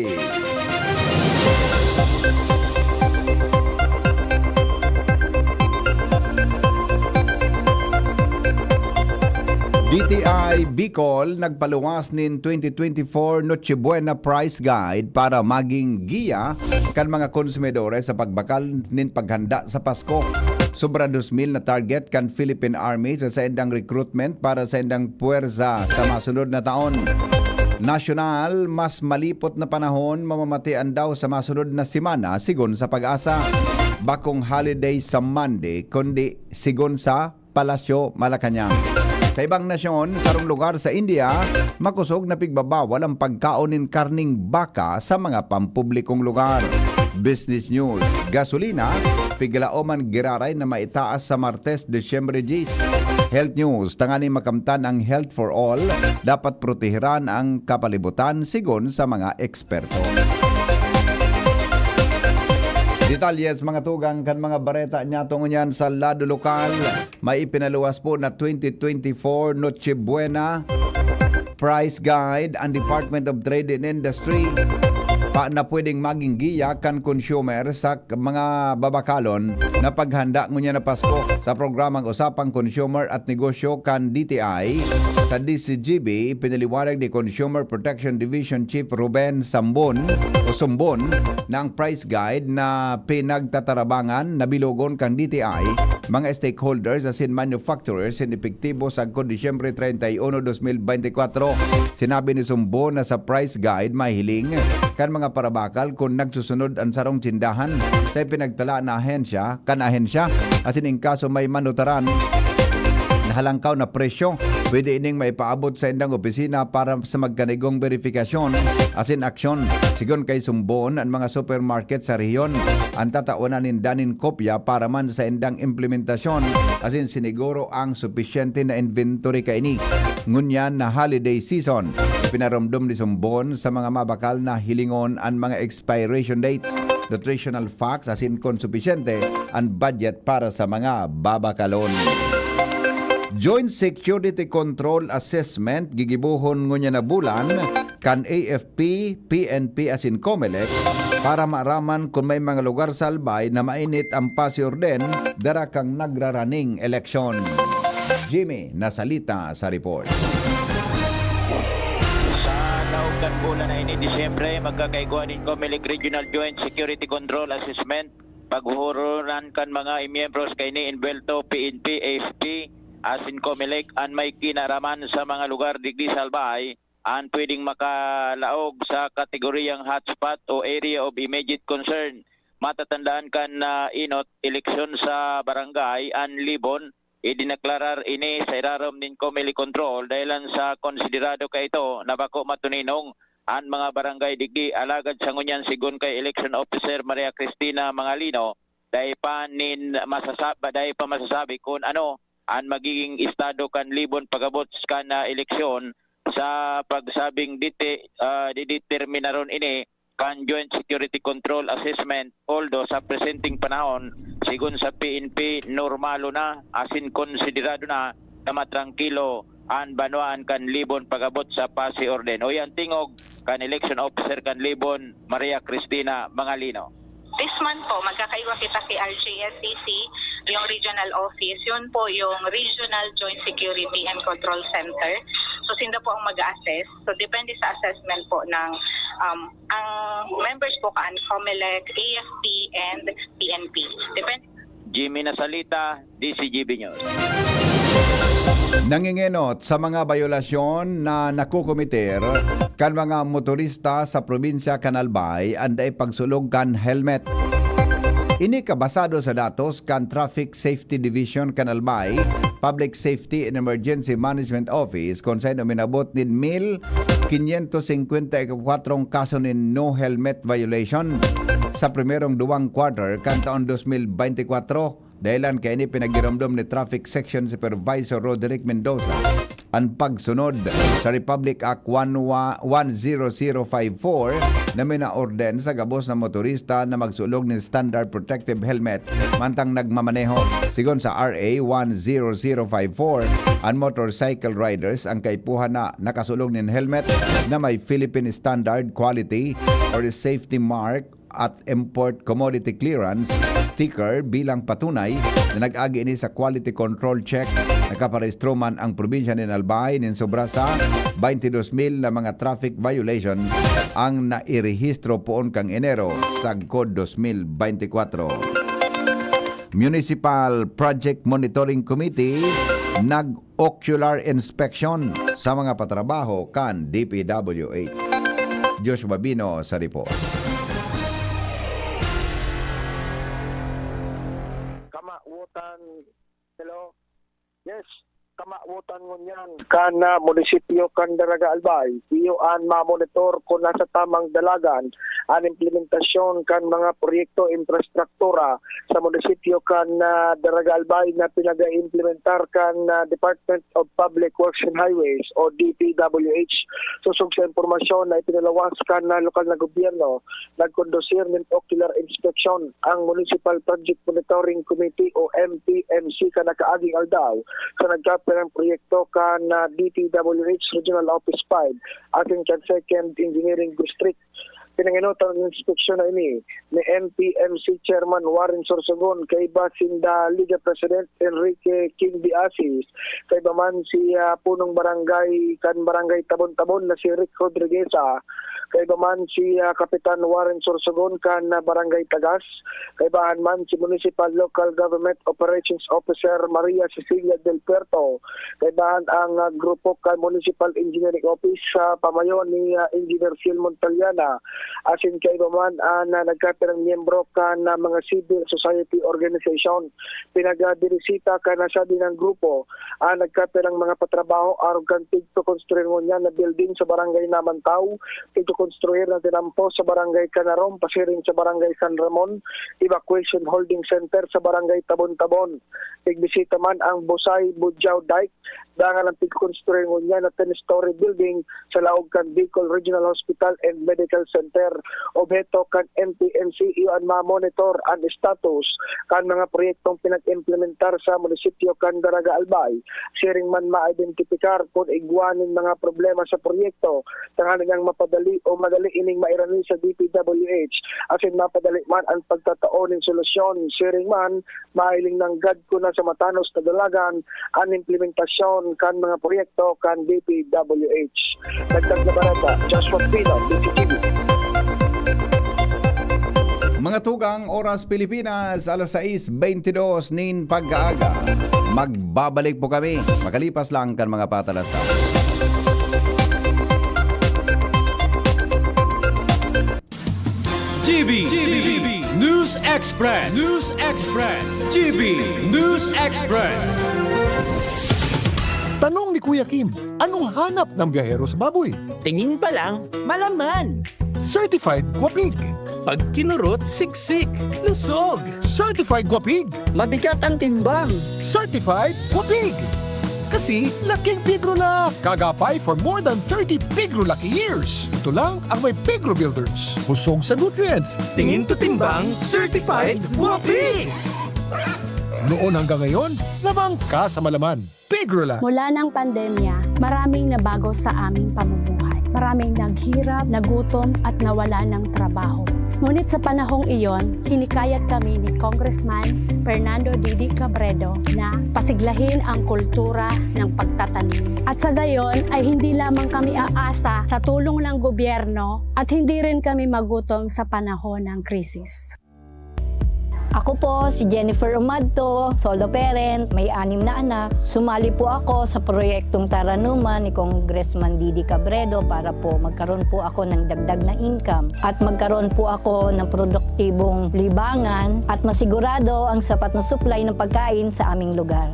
D T I Bicol nagpaluwas nin twenty twenty-four Noche Buena Price Guide para maging giya kan mga konsumidores sa pagbakal nin paghanda sa Pasko. Sobra dos mil na target kan Philippine Army sa saindang recruitment para sa indang puwersa sa masunod na taon. Nasyonal, mas malipot na panahon mamamatian daw sa masunod na semana, sigon sa PAGASA. Bakong holiday sa Monday, kundi sigon sa Palasyo, Malacañang. Sa ibang nasyon, sarong lugar sa India, makosog na pigbabawal ang pagkaon nin karning baka sa mga pampublikong lugar. Business News, gasolina, piglaoman giraray na maitaas sa Martes, Disyembre diyes. Health News, tanganing makamtan ang health for all, dapat protehiran ang kapalibutan, sigon sa mga eksperto. Detalye sa mga tugang kan mga bareta niyato ngunyan sa lado lokal. May ipinaluwas po na twenty twenty-four Noche Buena Price Guide ang Department of Trade and Industry pa na pwedeng maging giya kan consumer sa k- mga babakalon na paghanda ngunyan na Pasko. Sa programang Usapang Consumer at Negosyo kan D T I, sa D C G B, ipinaliwanag ni Consumer Protection Division Chief Ruben Sambon o Sumbon na ang price guide na pinagtatarabangan na bilogon kan D T I, mga stakeholders asin manufacturers in epektibo sagkod Disyembre treinta y uno, dos mil beintikwatro. Sinabi ni Sumbon na sa price guide mahiling kan mga parabakal kun nagsusunod an sarong tindahan sa ipinagtala na ahensya kan ahensya, asin in kaso may manutaran na halangkaw na presyo, pwede ining maipaabot sa indang opisina para sa magkanigong beripikasyon asin aksyon. Sigon kay Sumbon, an mga supermarket sa rehiyon an tatawanan ninda nin kopya para man sa indang implementasyon asin siniguro ang supisyente na inventory kaini. Ngunyan na holiday season, pinaromdom ni Sumbon sa mga mabakal na hilingon an mga expiration dates, nutritional facts asin kon supisyente an budget para sa mga babakalon. Joint Security Control Assessment gigibohon ngunyan na bulan kan A F P, P N P asin Comelec para maaraman kun may mga lugar sa Albay na mainit ang pasi-orden dara kan nagraraning eleksyon. Jimmy Nasalita sa report. Sa laog kan bulan na ini, Disyembre, magkakaigwa nin Comelec Regional Joint Security Control Assessment. Paghuhuronan kan mga miyembros kaini, inbwelto, P N P, A F P, asin Comelec, an may kinaraman sa mga lugar digdi sa Albay, an pwedeng makalaog sa kategoriyang hotspot o area of immediate concern. Matatandaan kan, ah, inot, eleksyon sa barangay, an Libon, idinaklarar ini sa irarom nin Comelec control dahilan sa konsiderado kaito na bako matuninong an mga barangay digdi. Alagad sa ngunyan, sigon kay Election Officer Maria Cristina Mangalino, dai pa nin masasab-, dai pa masasabi kun ano an magiging estado kan Libon pag-abot kan, ah, eleksyon. sa pagsabing diti-, ah, dideterminaron ini kan Joint Security Control Assessment, although sa presenteng panahon, sigon sa P N P, normalo na, asin konsiderado na na matrangkilo an banwaan kan Libon pag-abot sa pasi orden. Uya an tingog kan election officer kan Libon, Maria Cristina Mangalino. This month po, magkakaiwa kita kay R J S C C, yung regional office. Yun po yung Regional Joint Security and Control Center. So, sinda po ang mag-assess. So, depende sa assessment po ng, um, ang members po kaan, COMELEC, A F P, and P N P. Depende. Jimmy Nasalita, D C G B News. Nangingenot sa mga bayolasyon na nakokomiter kan mga motorista sa probinsya kan Albay an dai pagsulog kan helmet. Ini kabasado sa datos kan Traffic Safety Division kan Albay, Public Safety and Emergency Management Office, kun saen uminabot nin mil quinientos cincuenta y cuatro kaso nin no helmet violation sa primerong duwang quarter kan taon dos mil beintikwatro. Dahelan kaini, pinagiromdom ni Traffic Section Supervisor Roderick Mendoza an pagsunod sa Republic Act one wa-, one zero zero five four na minaorden sa gabos na motorista na magsulog nin standard protective helmet mantang nagmamaneho. Sigon sa R A one zero zero five four, an motorcycle riders ang kaipuhan na nakasulog nin helmet na may Philippine Standard Quality or Safety Mark at Import Commodity Clearance sticker bilang patunay na nag-agi ini sa quality control check. Nakaparehistro man ang probinsya nin Albay nin sobra sa twenty-two mil na mga traffic violations ang nairehistro poon kan Enero sagkod dos mil beintikwatro. Municipal Project Monitoring Committee nag-ocular inspection sa mga patrabaho kan D P W H. Joshua Bino sa report. Kamawotan, hello? Yes, kamawotan ngunyan kan, ah, munisipyo kan Daraga Albay. Iyo an mamonitor kun nasa tamang dalagan an implementasyon kan mga proyekto infrastruktura sa munisipyo kan, ah, Daraga Albay na pinag-iimplementar kan, ah, Department of Public Works and Highways o D P W H. Sosog sa impormasyon na ipinalawas kan, ah, lokal na gobyerno, nagkondusir nin ocular inspection ang Municipal Project Monitoring Committee o M P M C kan nakaaging aldaw sa nagkapirang proyekto kan, ah, D P W H Regional Office five asin kan Second Engineering District. Pinangenotan an inspeksyon na ini ni M P M C Chairman Warren Sorsogon, kaiba sinda Liga President Enrique King de Asis, kaiba man si, ah, punong barangay kan Barangay Tabon-Tabon na si Rick Rodrigueza, kaiba man si, ah, Kapitan Warren Sorsogon kan, ah, Barangay Tagas, kaibahan man si Municipal Local Government Operations Officer Maria Cecilia Del Puerto, kaibahan ang, ah, grupo kan Municipal Engineering Office sa pamayo ni, ah, Engineer Phil Montaliana, asin kaiba man an, ah, nagkapirang miyembro kan, ah, mga civil society organization. Pinagdirisita kan nasabing grupo an nagkapirang mga patrabaho arog kan pigkokonstruir ngunyan na building sa Barangay Namantaw, pigkokonstruir na tinampo sa Barangay Canarom, pasiring sa Barangay San Ramon, evacuation holding center sa Barangay Tabon-Tabon, pigbisita man ang Busay-Budiao Dike, dangan an pigkokonstruir ngunyan na ten-story building sa laog kan Bicol Regional Hospital and Medical Center. Obheto kan M P M C iyo an mamonitor an status kan mga proyektong pinag-implementar sa munisipyo kan Daraga Albay, siring man maidentipikar kun igwa nin mga problema sa proyekto tanganing mapadali o madali ining mairani sa D P W H asin mapadali man an pagtatao nin solusyon. Siring man, mahiling nanggad ko na sa matanos na dalagan an implementasyon kan mga proyekto kan D P W H. Dagdag na bareta, Joshua Pino, D C T V. Mga tugang, oras Pilipinas, alas sais beintidos nin pagkaaga. Magbabalik po kami makalipas lang kan mga patalastas. G B, G B, News Express, News Express, G B News Express. Tanong ni Kuya Kim, anong hanap ng biyahero sa baboy? Tingin pa lang, malaman. Certified Guapig. Pag kinurot, siksik, lusog. Certified Guapig. Mabigat ang timbang. Certified Guapig. Kasi laking Pigro Luck! Kagapay for more than thirty Pigro Lucky years. Ito lang ang may Pigro Builders. Busog sa nutrients. Tingin to timbang, certified guapi! Noon hanggang ngayon, lamang ka sa malaman. Pigro Luck! Mula ng pandemya, maraming nabago sa aming pamumuhay. Maraming naghirap, nagutom, at nawala ng trabaho. Ngunit sa panahong iyon, hinikayat kami ni Congressman Fernando Didi Cabredo na pasiglahin ang kultura ng pagtatanim. At sa gayon ay hindi lamang kami aasa sa tulong ng gobyerno at hindi rin kami magutom sa panahon ng krisis. Ako po si Jennifer Umadto, solo parent, may anim na anak. Sumali po ako sa proyektong Taranuman ni Congressman Didi Cabredo para po magkaroon po ako ng dagdag na income at magkaroon po ako ng produktibong libangan at masigurado ang sapat na supply ng pagkain sa aming lugar.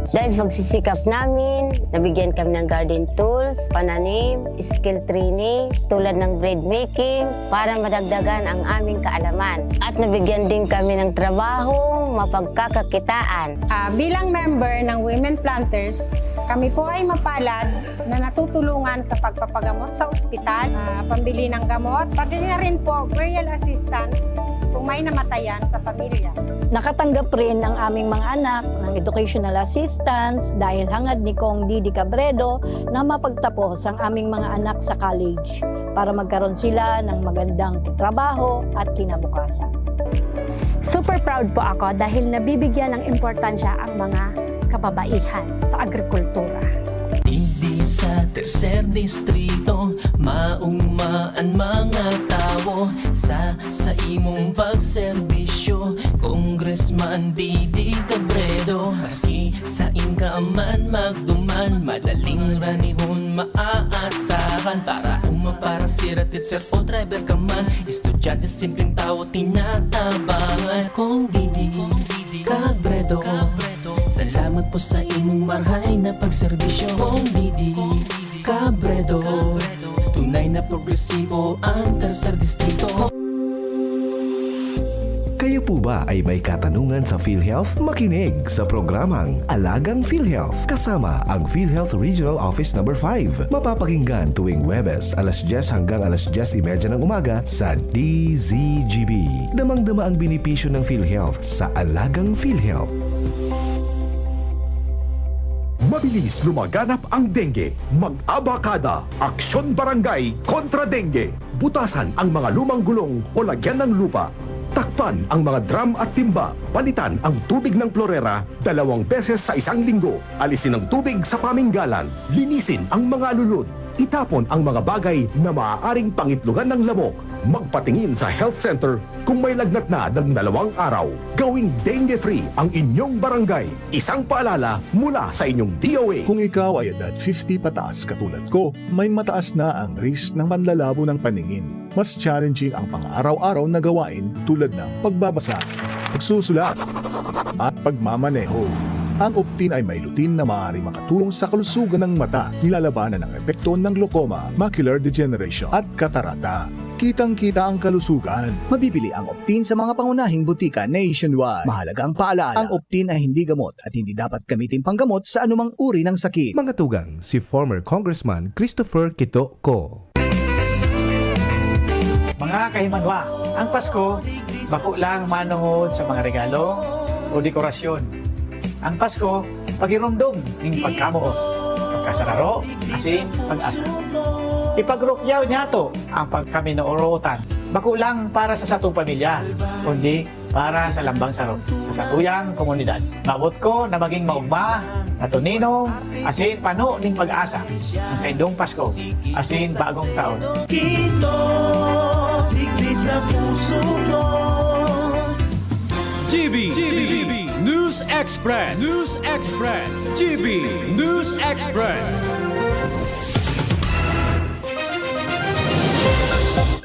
Dahil sa pagsisikap namin, nabigyan kami ng garden tools, pananim, skill training, tulad ng bread making, para madagdagan ang aming kaalaman. At nabigyan din kami ng trabahong mapagkakakitaan. Ah, bilang member ng Women Planters, kami po ay mapalad na natutulungan sa pagpapagamot sa ospital, ah, pambili ng gamot, pati na rin po burial assistance kung may namatayan sa pamilya. Nakatanggap rin ang aming mga anak ng educational assistance dahil hangad ni Cong Didi Cabredo na mapagtapos ang aming mga anak sa college para magkaroon sila ng magandang trabaho at kinabukasan. Super proud po ako dahil nabibigyan ng importansya ang mga kababaihan sa agrikultura. Digdi sa tercer distrito, mauma an mga tawo sa, sa imong pagserbisyo, Congressman Didi Cabredo. Maski sain ka man magduman, madaling ranihon maaasahan. Para uma, para sira, teacher o driver ka man, estudyante, simpleng tawo, tinatabangan. Cong Didi Cabredo, salamat po sa imong marhay na pagserbisyo. Cong Didi Cabredo, tunay na progresibo ang tercer distrito. Kayo po ba ay may katanungan sa PhilHealth? Makinig sa programang Alagang PhilHealth kasama ang PhilHealth Regional Office Number five. Mapapakinggan tuwing Huwebes, alas dyes hanggang alas dyes y media ng umaga sa D Z G B. Damang-dama ang benepisyo ng PhilHealth sa Alagang PhilHealth. Mabilis lumaganap ang dengue. Mag-abakada, Aksyon Barangay kontra Dengue. Butasan ang mga lumang gulong o lagyan ng lupa. Takpan ang mga drum at timba. Palitan ang tubig ng klorera dalawang beses sa isang linggo. Alisin ang tubig sa paminggalan. Linisin ang mga alulod. Itapon ang mga bagay na maaaring pangitlogan ng lamok. Magpatingin sa health center kung may lagnat na ng dalawang araw. Gawing dengue-free ang inyong barangay. Isang paalala mula sa inyong D O A. Kung ikaw ay edad fifty pataas katulad ko, may mataas na ang risk ng panlalabo ng paningin. Mas challenging ang pang-araw-araw na gawain tulad ng pagbabasa, pagsusulat, at pagmamaneho. Ang Optin ay may lutein na maaaring makatulong sa kalusugan ng mata, nilalabanan ang epekto ng glaucoma, macular degeneration, at katarata. Kitang-kita ang kalusugan. Mabibili ang Optin sa mga pangunahing butika nationwide. Mahalagang paalala, ang Optin ay hindi gamot at hindi dapat gamitin panggamot sa anumang uri ng sakit. Mga tugang, si former Congressman Christopher Quito Co. Mga kahimanwa, ang Pasko, bako lang manongod sa mga regalo o dekorasyon. Ang Pasko, pagiromdom nin pagkamoot, pagkasararo, asin pag-asa. Ipagrukyaw niyato ang pagkaminorotan, bako lang para sa satong pamilya, kundi para sa lambang saro, sa satuyang komunidad. Maabot ko na maging maogma, matuninong, asin pano nin pag-asa ang saindong Pasko asin Bagong Taon. Kito, digdi sa puso ko. G B, G B, News Express, News Express, G B, News Express.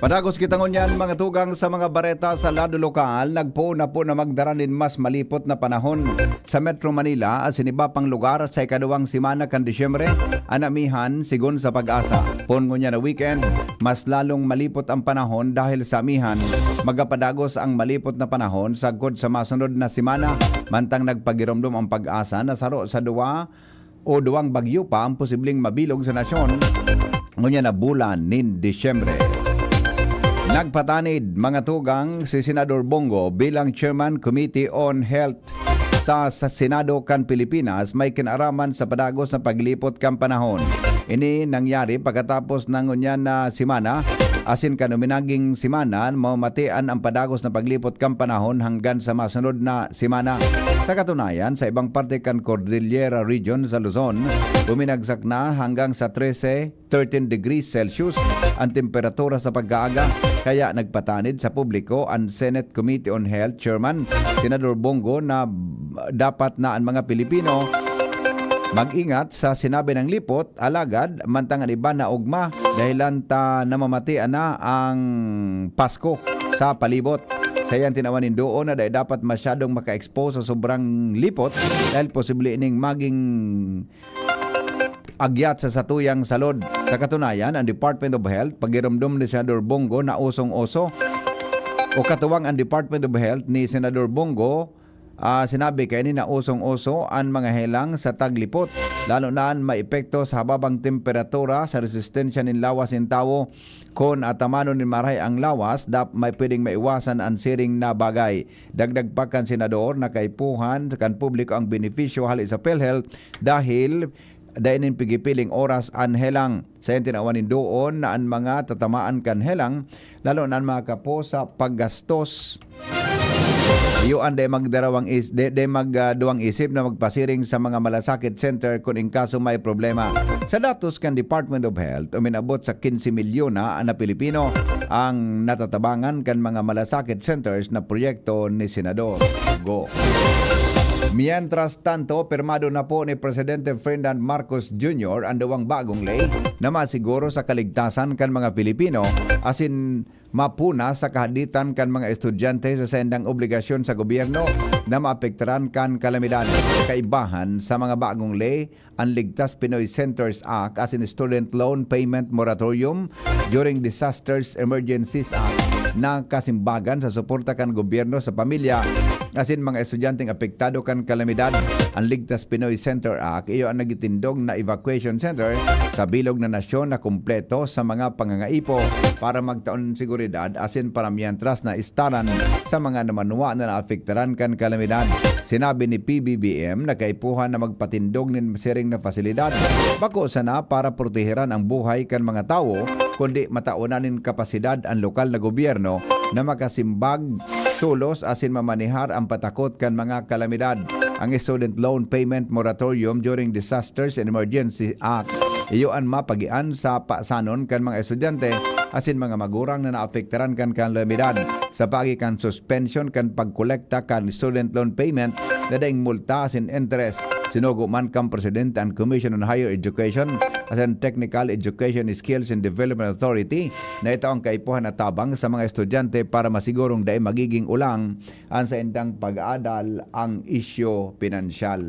Padagos kita ngunyan, mga tugang, sa mga bareta sa lado lokal. Nagpoon na po na magdara nin mas malipot na panahon sa Metro Manila asin iba pang lugar sa ikaduwang semana kan Disyembre, an amihan, sigon sa PAGASA. Poon ngunyan na weekend, mas lalong malipot ang panahon dahil sa amihan, magapadagos ang malipot na panahon sagkod sa masunod na semana, mantang nagpagiromdom ang PAGASA na saro sa duwa o duwang bagyo pa ang posibleng mabilog sa nasyon ngunyan na bulan nin Disyembre. Nagpatanid, mga tugang, si Senador Bong Go bilang Chairman Committee on Health sa, sa Senado kan Pilipinas, may kinaraman sa padagos na paglipot kan panahon. Ini nangyari pagkatapos ng ngunyan na semana, asin kan uminaging semana, mamatian ang padagos na paglipot kan panahon hanggang sa masunod na semana. Sa katunayan, sa ibang parte kan Cordillera Region sa Luzon, buminagsak na hanggang sa trese, thirteen degrees Celsius ang temperatura sa pagkaaga, kaya nagpatanid sa publiko ang Senate Committee on Health Chairman, Senador Bong Go, na dapat na ang mga Pilipino mag-ingat sa sinabi ng lipot, alagad mantang an iba naogma dahilan ta namamatian na ang Pasko sa palibot. Sa iyang tinawan nin doon na dai dapat masyadong maka-expose sa sobrang lipot dahil posible ining maging agyat sa satuyang salud. Sa katunayan, ang Department of Health, pagiromdom ni Senador Bong Go, na usong-uso o katuwang ang Department of Health ni Senador Bong Go, ah, sinabi kaini na usong-uso an mga helang sa taglipot, lalo na an maepekto sa hababang temperatura sa resistensya nin lawas nin tawo. Kun atamanon nin marahay ang lawas, dap-, may pwedeng maiwasan an siring na bagay. Dagdag pa kan senador na kaipuhan kan publiko ang benepisyo hale sa PhilHealth dahil dai nin pigipiling oras an helang. Sa iyang tinawan nin doon na an mga tatamaan kan helang, lalo na an mga kapo sa paggastos, iyo an dai magdarawang is-, dai, dai mag, ah, duwang isip na magpasiring sa mga malasakit center kun in kaso may problema. Sa datos kan Department of Health, uminabot sa quince milyon na, na Pilipino ang natatabangan kan mga malasakit centers na proyekto ni Senador Go. Mientras tanto, pirmado na po ni Presidente Ferdinand Marcos Junior ang duwang bagong ley na masiguro sa kaligtasan kan mga Pilipino, asin mapuna sa kahaditan kan mga estudyante sa saindang obligasyon sa gobyerno na maapektaran kan kalamidad. Kaibahan sa mga bagong ley, ang Ligtas Pinoy Centers Act asin Student Loan Payment Moratorium During Disasters Emergencies Act na kasimbagan sa suporta kan gobyerno sa pamilya asin mga estudyanteng apektado kan kalamidad. Ang Ligtas Pinoy Center Act, iyo ang nagitindog na evacuation center sa bilog na nasyon na kumpleto sa mga pangangaipo para magtaon seguridad asin para miyentras na istaran sa mga namanwa na naapektaran kan kalamidad. Sinabi ni P B B M na kaipuhan na magpatindog nin siring na pasilidad bako sana para proteheran ang buhay kan mga tawo, kundi mataonan nin kapasidad an lokal na gobyerno na makasimbag tolos asin mamanehar an patakot kan mga kalamidad. Ang Student Loan Payment Moratorium During Disasters and Emergency Act, iyo an mapagian sa pasanon kan mga estudyante asin mga magurang na naapektaran kan kalamidad. Sa paagi kan suspension kan pagkolekta kan student loan payment na daing multa asin interes, sinugo man kan presidente an Commission on Higher Education asin Technical Education Skills and Development Authority na ito ang kaipuhan na tabang sa mga estudyante para masigurong dai magiging ulang an saindang pag-aadal ang isyu pinansyal.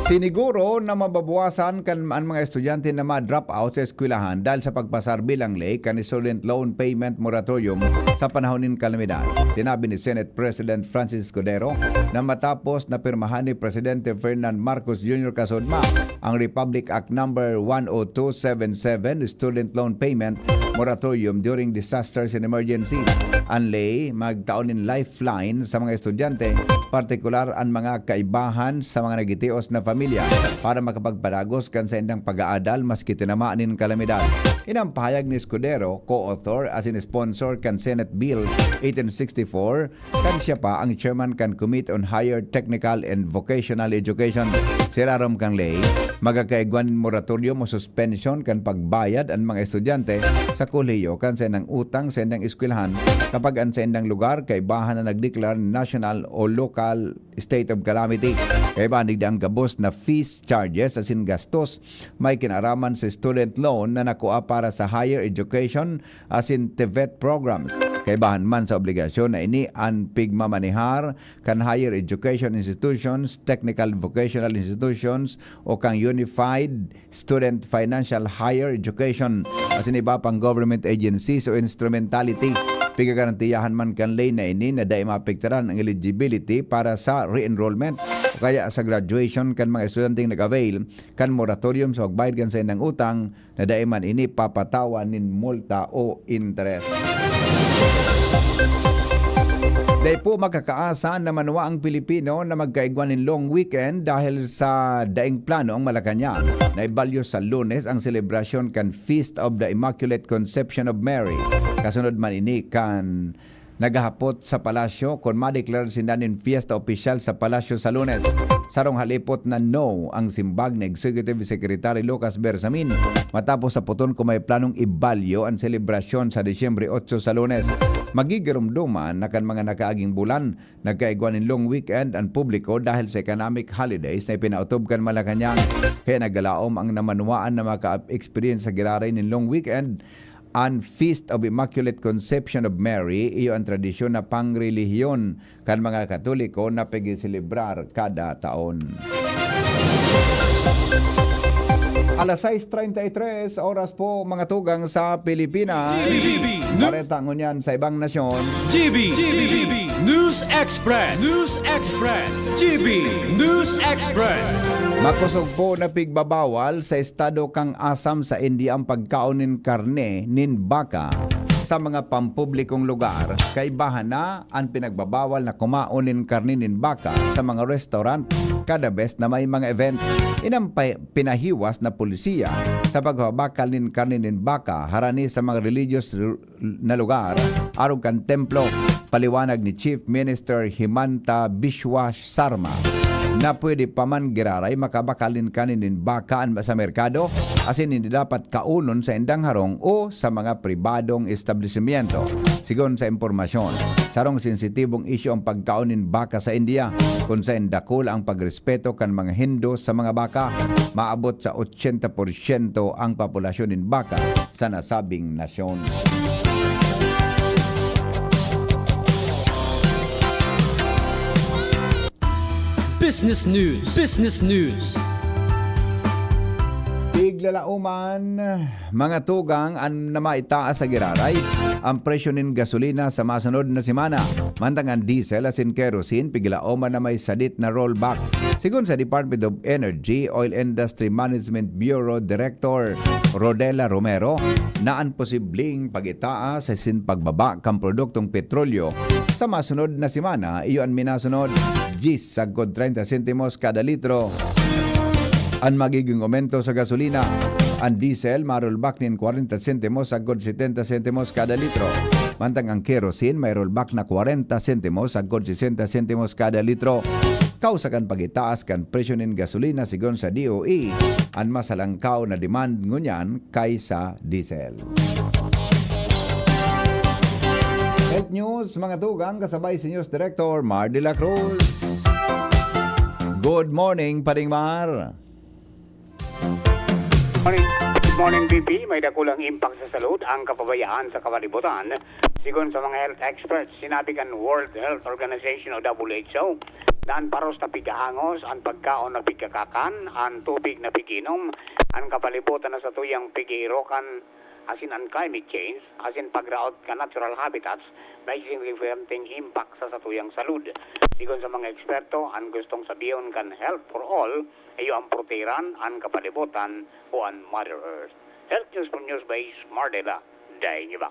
Siniguro na mababawasan kan an mga estudyante na ma-drop out sa eskwelahan dahil sa pagpasar bilang ley kan Student Loan Payment Moratorium sa panahon nin kalamidad. Sinabi ni Senate President Francis Escudero na matapos na pirmahan ni Presidente Ferdinand Marcos Junior Kasudma ang Republic Act Number one oh two seven seven, Student Loan Payment Moratorium During Disasters and Emergencies. An ley magtao nin lifeline sa mga estudyante, partikular an mga kaibahan sa mga nagitios na pamilya, para makapagpadagos kan saindang pag-aadal maski tinamaan nin kalamidad. Ini an pahayag ni Escudero, co-author asin sponsor kan Senate Bill eighteen sixty-four, kan siya pa ang chairman kan Committee on Higher Technical and Vocational Education. Sa irarom kan ley, Magkakaigwa nin moratorium o suspension kan pagbayad an mga estudyante sa kolehiyo kan saindang utang sa indang eskwelahan kapag an saindang lugar kaibahan na nagdeklarar national o local state of calamity. Kaibahan digdi ang gabos na fees, charges asin gastos may kinaaraman sa student loan na nakua para sa higher education asin TVET programs. Kaibahan man sa obligasyon na ini an pigmamanehar kan higher education institutions, technical vocational institutions, o kan Unified Student Financial Higher Education, asin iba pang government agencies o instrumentality. Pigagarantiyahan man kan ley na ini na dai maapektaran ang eligibility para sa re-enrollment o kaya sa graduation kan mga estudyanteng nag-avail kan moratorium sa pagbayad kan saindang utang na dai man ini papatawan nin multa o interes. Dai po makakaasa na manwa ang Pilipino na magkaigwa nin long weekend dahil sa daing plano ang Malacañang na ibalyo sa Lunes ang selebrasyon kan Feast of the Immaculate Conception of Mary. Kasunod man ini kan naghahapot sa palasyo kun madeklarar sinda nin fiesta opisyal sa palasyo sa Lunes. Sarong halipot na no ang simbag ni Executive Secretary Lucas Bersamin matapos saputon kung may planong ibalyo an selebrasyon sa Disyembre otso sa Lunes. Magigiromdoman na kan mga nakaaging bulan, nagkaigwa nin long weekend an publiko dahil sa economic holidays na ipinautob kan Malacañang. Kaya nagalaom ang namanwaan na maka-experience sa giraray nin long weekend. An Feast of Immaculate Conception of Mary, iyo an tradisyon na pangrelihiyon kan mga Katoliko na pagseselebrar kada taon. Alas sais treinta y tres oras po, mga tugang, sa Pilipinas. G B News. Bareta ngunyan sa ibang nasyon. G B, G B News Express. News Express. G B News Express. Makosog po na pigbabawal sa estado kan Assam sa India ang pagkaon nin karne nin baka sa mga pampublikong lugar. Kaibahan na an pinagbabawal na kumaon nin karne nin baka sa mga restaurant kada bes na may mga event. Inang pa-, pinahiwas na polisiya sa pagpabakal nin karne nin baka harani sa mga religious na lugar, arog kan templo. Paliwanag ni Chief Minister Himanta Biswa Sarma na pwede pa man giraray makabakal nin karne nin baka an, sa merkado, asin hindi dapat kaonon sa indang harong o sa mga pribadong establisimyento. Sigon sa impormasyon, sarong sensitibong isyu ang pagkaon nin baka sa India, kun saen dakula ang pagrespeto kan mga Hindu sa mga baka. Maabot sa ochenta porsyento ang populasyon nin baka sa nasabing nasyon. Business News. Business News. Tiglalaoman, mga tugang, an namaitaas sa giraray ang presyo nin gasolina sa masunod na semana. Mantang an diesel asin kerosene, piglaoman na may sadit na rollback. Sigon sa Department of Energy, Oil Industry Management Bureau Director Rodela Romero, na an posibleng pag-itaas asin pagbaba kan produktong petrolyo sa masunod na semana, iyo an minasunod, diyes sagkod treinta sentimos kada litro an magiging aumento sa gasolina. An diesel, ma-rollback nin kwarenta sentimos sagkod setenta sentimos kada litro. Mantang ang kerosene, may rollback na kwarenta sentimos sagkod sesenta sentimos kada litro. Kausa kan pag-itaas kan presyo nin gasolina, sigon sa D O E, an mas halangkaw na demand ngunyan kaysa diesel. Health News, mga tugang, kasabay si News Director Mar de la Cruz. Good morning, Paring Mar. Morning. Good morning, B P. May dakulang impact sa salud ang kapabayaan sa kalibutan. Sigon sa mga health experts, sinabi kan World Health Organization o W H O na an paros na pigkahangos, an pagkaon na pigkakakan, an tubig na piginom, an kapalibutan na satuyang pigiirokan, asin an climate change, asin pagraot kan natural habitats, may signifikanteng impact sa satuyang salud. Sigon sa mga eksperto, an gustong sabihon kan Health for All, iyo ang protehiran an kapalibutan o an Mother Earth. Health News from News Base, Mardela, Dainiba.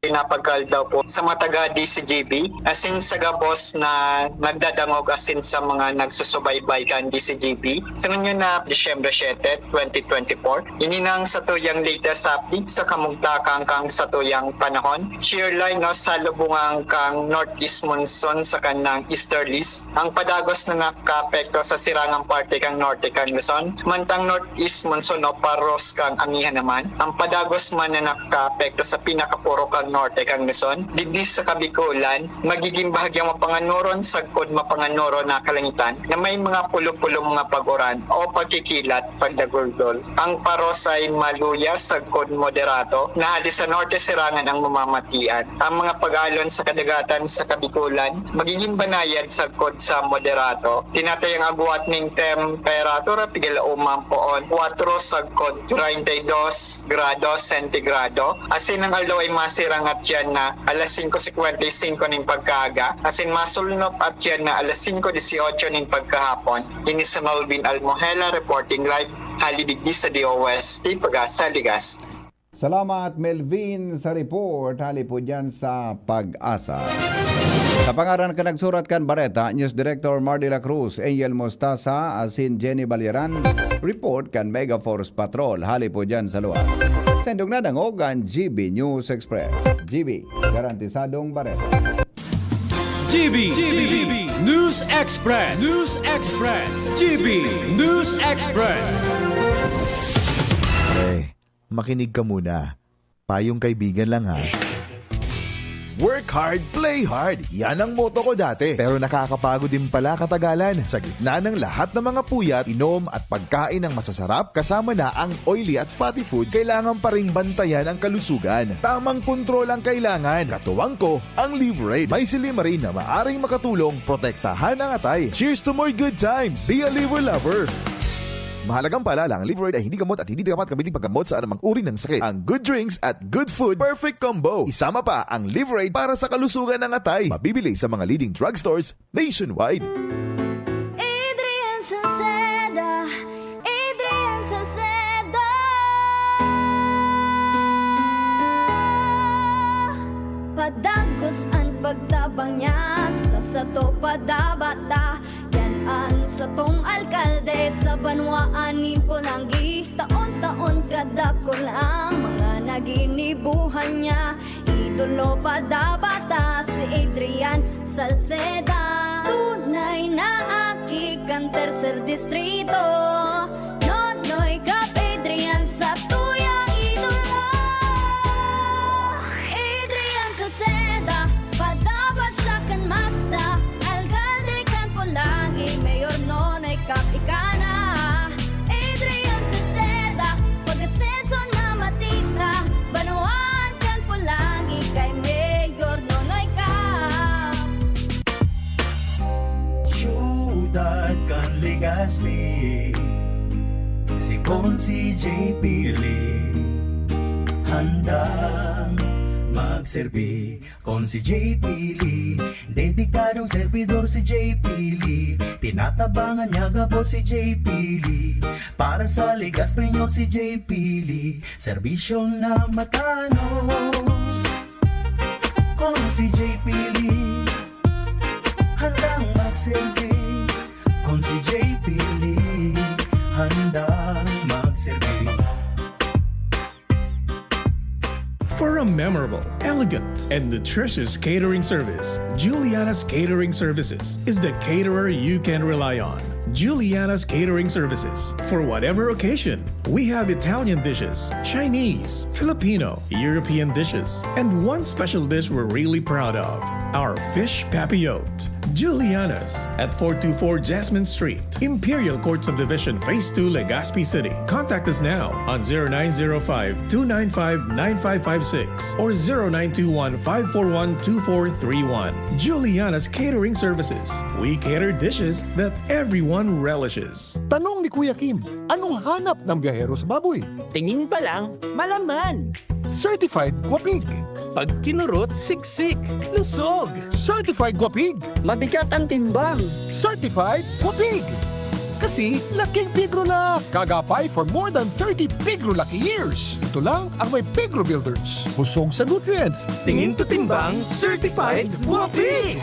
pinapag-aldaw po sa mga taga D C G B, asin sa gabos na nagdadangog asin sa mga nagsusubaybay kan D C G B. Sa ngunyan na Disyembre siyete, twenty twenty-four, ini nang satuyang latest update sa kamugtakan kan satuyang panahon. Shear line o salubungan kan northeast monsoon sa kanang easterlies. Ang padagos na nakaapekto sa sirangang parte kan norte kan Luzon, mantang northeast monsoon o paros kan amihan naman. Ang padagos man na nakaapekto sa pinakapurok kan norte kan Luzon, digdi sa Kabikulan, magiging bahagyang mapanganuron sagkod mapanganuron na kalangitan na may mga pulo-pulo mga pag-uran o pagkikilat, pagdagulgol. Ang paros ay maluya sagkod moderato na hali sa norte sirangan ang mamamatian. Ang mga pag-alon sa kadagatan sa Kabikulan magiging banayad sagkod sa moderato. Tinatayang agwat ning temperatura pigalaumang poon kwatro sagkod treinta y dos grado sentigrado. Asin ang aldaw ay masirang at yan na alas singko singkwenta y singko nin pagkaaga, asin masulnop at yan na alas singko disyotso nin pagkahapon. Ini si Melvin Almohela reporting live hali digdi sa D O S T Pag-asa, Legazpi. Salamat, Melvin, sa report. Hali po dyan sa Pag-asa. Sa pangaran kan nagsurat kan bareta, News Director Mar de la Cruz, Angel Mostaza, asin Jenny Baliran, report kan Mega Force Patrol. Hali po dyan sa luwas. Sa indog na dangog an G B News Express. G B, garantisadong bareta. G B, G B, News Express, News Express, G B News Express. Eh, makinig ka muna. Payong kaibigan lang ha. Work hard, play hard. Yan ang motto ko dati. Pero nakakapagod din pala katagalan. Sa gitna ng lahat ng mga puyat, inom at pagkain ng masasarap, kasama na ang oily at fatty foods, kailangan pa ring bantayan ang kalusugan. Tamang kontrol ang kailangan. Katuwang ko, ang Livraid. May silimarin na maaring makatulong protektahan ang atay. Cheers to more good times! Be a Liver Lover! Mahalagang paalala, ang Livraid ay hindi gamot at hindi dapat gamitin paggamot sa anumang uri ng sakit. Ang good drinks at good food, perfect combo. Isama pa ang Livraid para sa kalusugan ng atay. Mabibili sa mga leading drugstores nationwide. Adrian Salceda, Adrian Salceda. Padagos an pagtabang niya sa sato padabata. Yan an satong alkalde sa banwaan nin Polangui. Taon-taon kadakul ang mga naginibuhan niya. Idolo padabata si Adrian Salceda. Tunay na aki kan tercer distrito. Nonoy Cap Adrian sa tuyang idolo. Adrian Salceda, padaba siya kan masa. Alkalde kan Polangui, Mayor Nonoy Cap ika na. Adrian Salceda, pag-asenso na matira. Banwaan kan Polangui kay Mayor Nonoy Cap. Siyudad kan Legazpi, si Consi J P Lee, handang magserbi. Consi J P Lee, dedikadong servidor si J P Lee. Tinatabangan niya gabos si J P Lee. Para sa Legazpeño si J P Lee, serbisyong na matanos. Consi J P Lee, handang magserbi. Consi J P Lee, handang magserbi. For a memorable, elegant, and nutritious catering service, Juliana's Catering Services is the caterer you can rely on. Juliana's Catering Services. For whatever occasion, we have Italian dishes, Chinese, Filipino, European dishes, and one special dish we're really proud of, our fish papillote. Juliana's at four two four Jasmine Street, Imperial Court Subdivision, Phase two, Legazpi City. Contact us now on zero nine zero five, two nine five, nine five five six or zero nine two one, five four one, two four three one. Juliana's Catering Services. We cater dishes that everyone relishes. Tanong ni Kuya Kim, anong hanap ng biyahero sa baboy? Tingin pa lang, malaman. Certified Guapig. Pag kinurot, siksik, lusog. Certified Guapig. Mabigat ang timbang. Certified Guapig. Kasi laking Pigrolac! Kaagapay for more than thirty Pigrolac years. Ito lang ang may Pigro Builders. Busog sa nutrients. Tingin to timbang, certified guapi!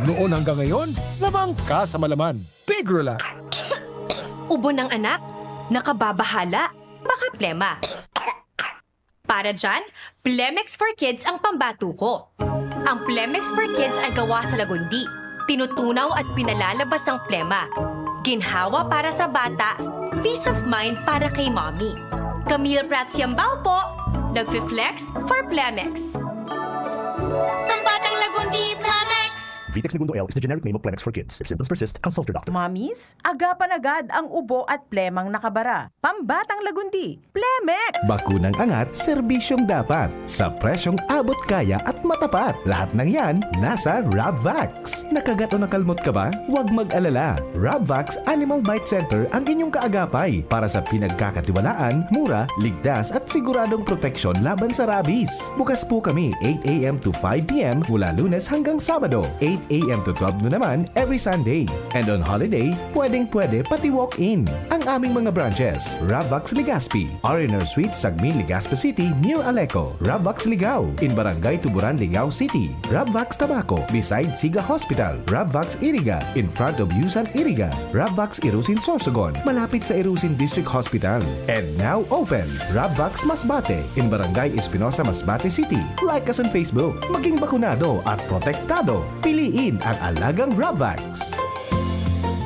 Noon hanggang ngayon, lamang ka sa malaman. Pigrolac. Ubo ng anak? Nakababahala? Baka plema. Para dyan, Plemex for Kids ang pambato ko. Ang Plemex for Kids ay gawa sa lagundi. Tinutunaw at pinalalabas ang plema. Ginhawa para sa bata, peace of mind para kay mommy. Camille Prats Yambao po, nagfi-flex for Plemex. Pambatang lagundi, Plemex! Vitex Negundo L is the generic name of Plemex for Kids. If symptoms persist, consult your doctor. Mamis, agapan agad ang ubo at plemang nakabara. Pambatang lagundi, Plemex! Bakunang angat, serbisyong dapat. Sa presyong abot kaya at matapat. Lahat ng yan, nasa Rabvax. Nakagat o nakalmot ka ba? Huwag mag-alala. Rabvax Animal Bite Center ang inyong kaagapay para sa pinagkakatiwalaan, mura, ligtas at siguradong proteksyon laban sa rabies. Bukas po kami eight a.m. to five p.m. mula Lunes hanggang Sabado, eight a.m. to twelve noon naman every Sunday. And on holiday, pwedeng-pwede pati walk-in. Ang aming mga branches, Rabvax Legazpi, R and R Suite, Sagmin, Legazpi City, near Aleco, Rabvax Ligao, in Barangay Tuburan, Ligao City, Rabvax Tabaco, beside Siga Hospital, Rabvax Iriga, in front of Yusan Iriga, Rabvax Irusin Sorsogon, malapit sa Irusin District Hospital. And now open, Rabvax Masbate, in Barangay Espinosa, Masbate City. Like us on Facebook. Maging bakunado at protektado. Piliin ang alagang Rabvax.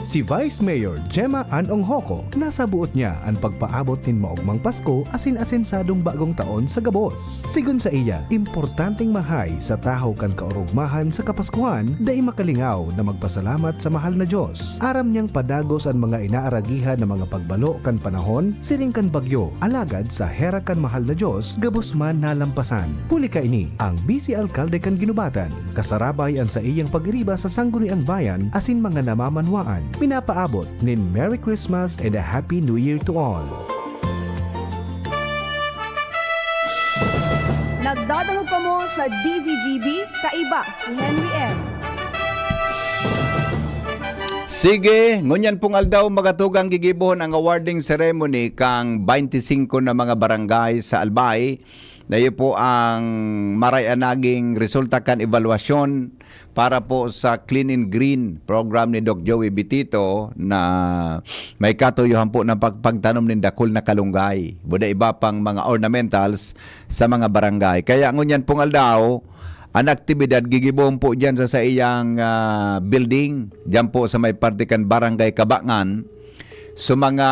Si Vice Mayor Gemma Ann Onghoco, nasaboot niya an pagpaabot nin maogmang Pasko asin asensadong bagong taon sa gabos. Sigon saiya, importanteng mahay sa tahaw kan kaorogmahan sa Kapaskuhan, dai makalingaw na magpasalamat sa mahal na Dios. Aram niyang padagos an mga inaaragihan na mga pagbalo kan panahon siring kan bagyo, alagad sa hera kan mahal na Dios, gabos man nalampasan. Huli kaini, ang Vice Alkalde kan Guinobatan, kasarabay an saiyang pag-iriba sa Sangguniang Bayan asin mga namamanwaan, pinapaabot nin Merry Christmas and a Happy New Year to all! Nagdadangog kamo sa D Z G B, kaiba si Henry M. Sige, ngunyan pong aldaw, mga tugang, gigibohon ang awarding ceremony kan twenty-five na mga barangay sa Albay. Na iyo po ang maray an naging resulta kan ebalwasyon para po sa Clean and Green program ni Doc Joey Bitito na may katuyohan po ng pagpagtanom nin dakul na kalunggay. Buda iba pang mga ornamentals sa mga barangay. Kaya ngunyan pong aldaw, an aktibidad gigibohon po diyan sa saiyang, ah, building, diyan po sa may parte kan Barangay Kabangan. So, mga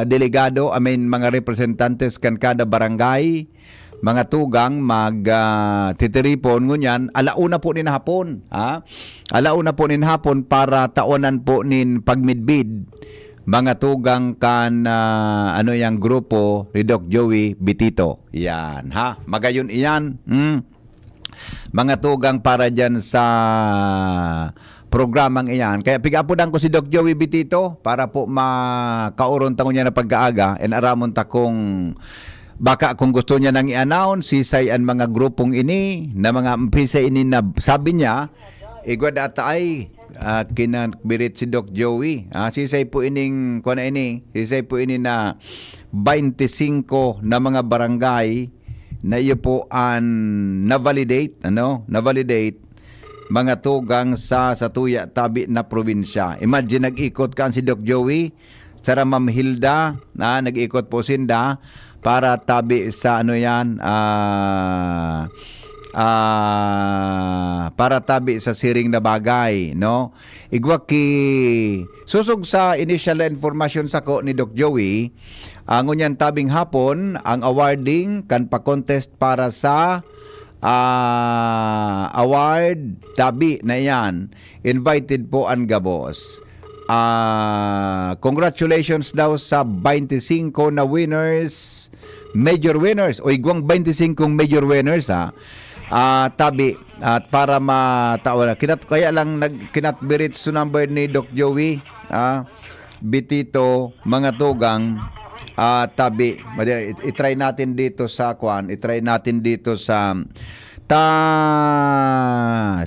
delegado, I mean, mga representantes kan kada barangay, mga tugang, mag, ah, titiripon ngunyan, ala una po nin hapon, ha? Ala una po nin hapon para tawanan po nin pagmidbid, mga tugang kan, ah, ano yang grupo ni Doc Joey Bitito. Yan, ha? Magayon iyan. Hmm. Mga tugang para diyan sa programang iyan. Kaya pigapodan ko si Doc Joey Bitito para po makauron ta ngunyan na pagkaaga and aramon ta kung baka kung gusto niya nang i-announce, sisay an mga grupong ini na mga pisa ini na sabi niya, igwa data ay, ah, kinabirit si Doc Joey. Ah, sisay po ining, kuwan na ini, sisay po ini na twenty-five na mga barangay na iyo po an na-validate, ano, na-validate, mga tugang sa satuya tabi na probinsya. Imagine, nag-ikot kan si Doc Joey, sara Ma'am Hilda, na nag-ikot po sinda para tabi sa, ano yan, ah, ah, para tabi sa siring na bagay, no? Igwa ki, sosog sa initial na informasyon sako ni Doc Joey, ah, ngunyan tabing hapon ang awarding kan pa-contest para sa, ah, award tabi na iyan. Invited po an gabos. Ah, congratulations daw sa twenty-five na winners, major winners, o igwang twenty-five major winners, ha. Ah, tabi, at para matawa na. Kinat, kaya lang nag, kinatbirit sa number ni Doc Joey, ah, Bitito, mga tugang, ah, tabi. Madi-, i-, i-try natin dito sa, kwan, i-try natin dito sa, ta,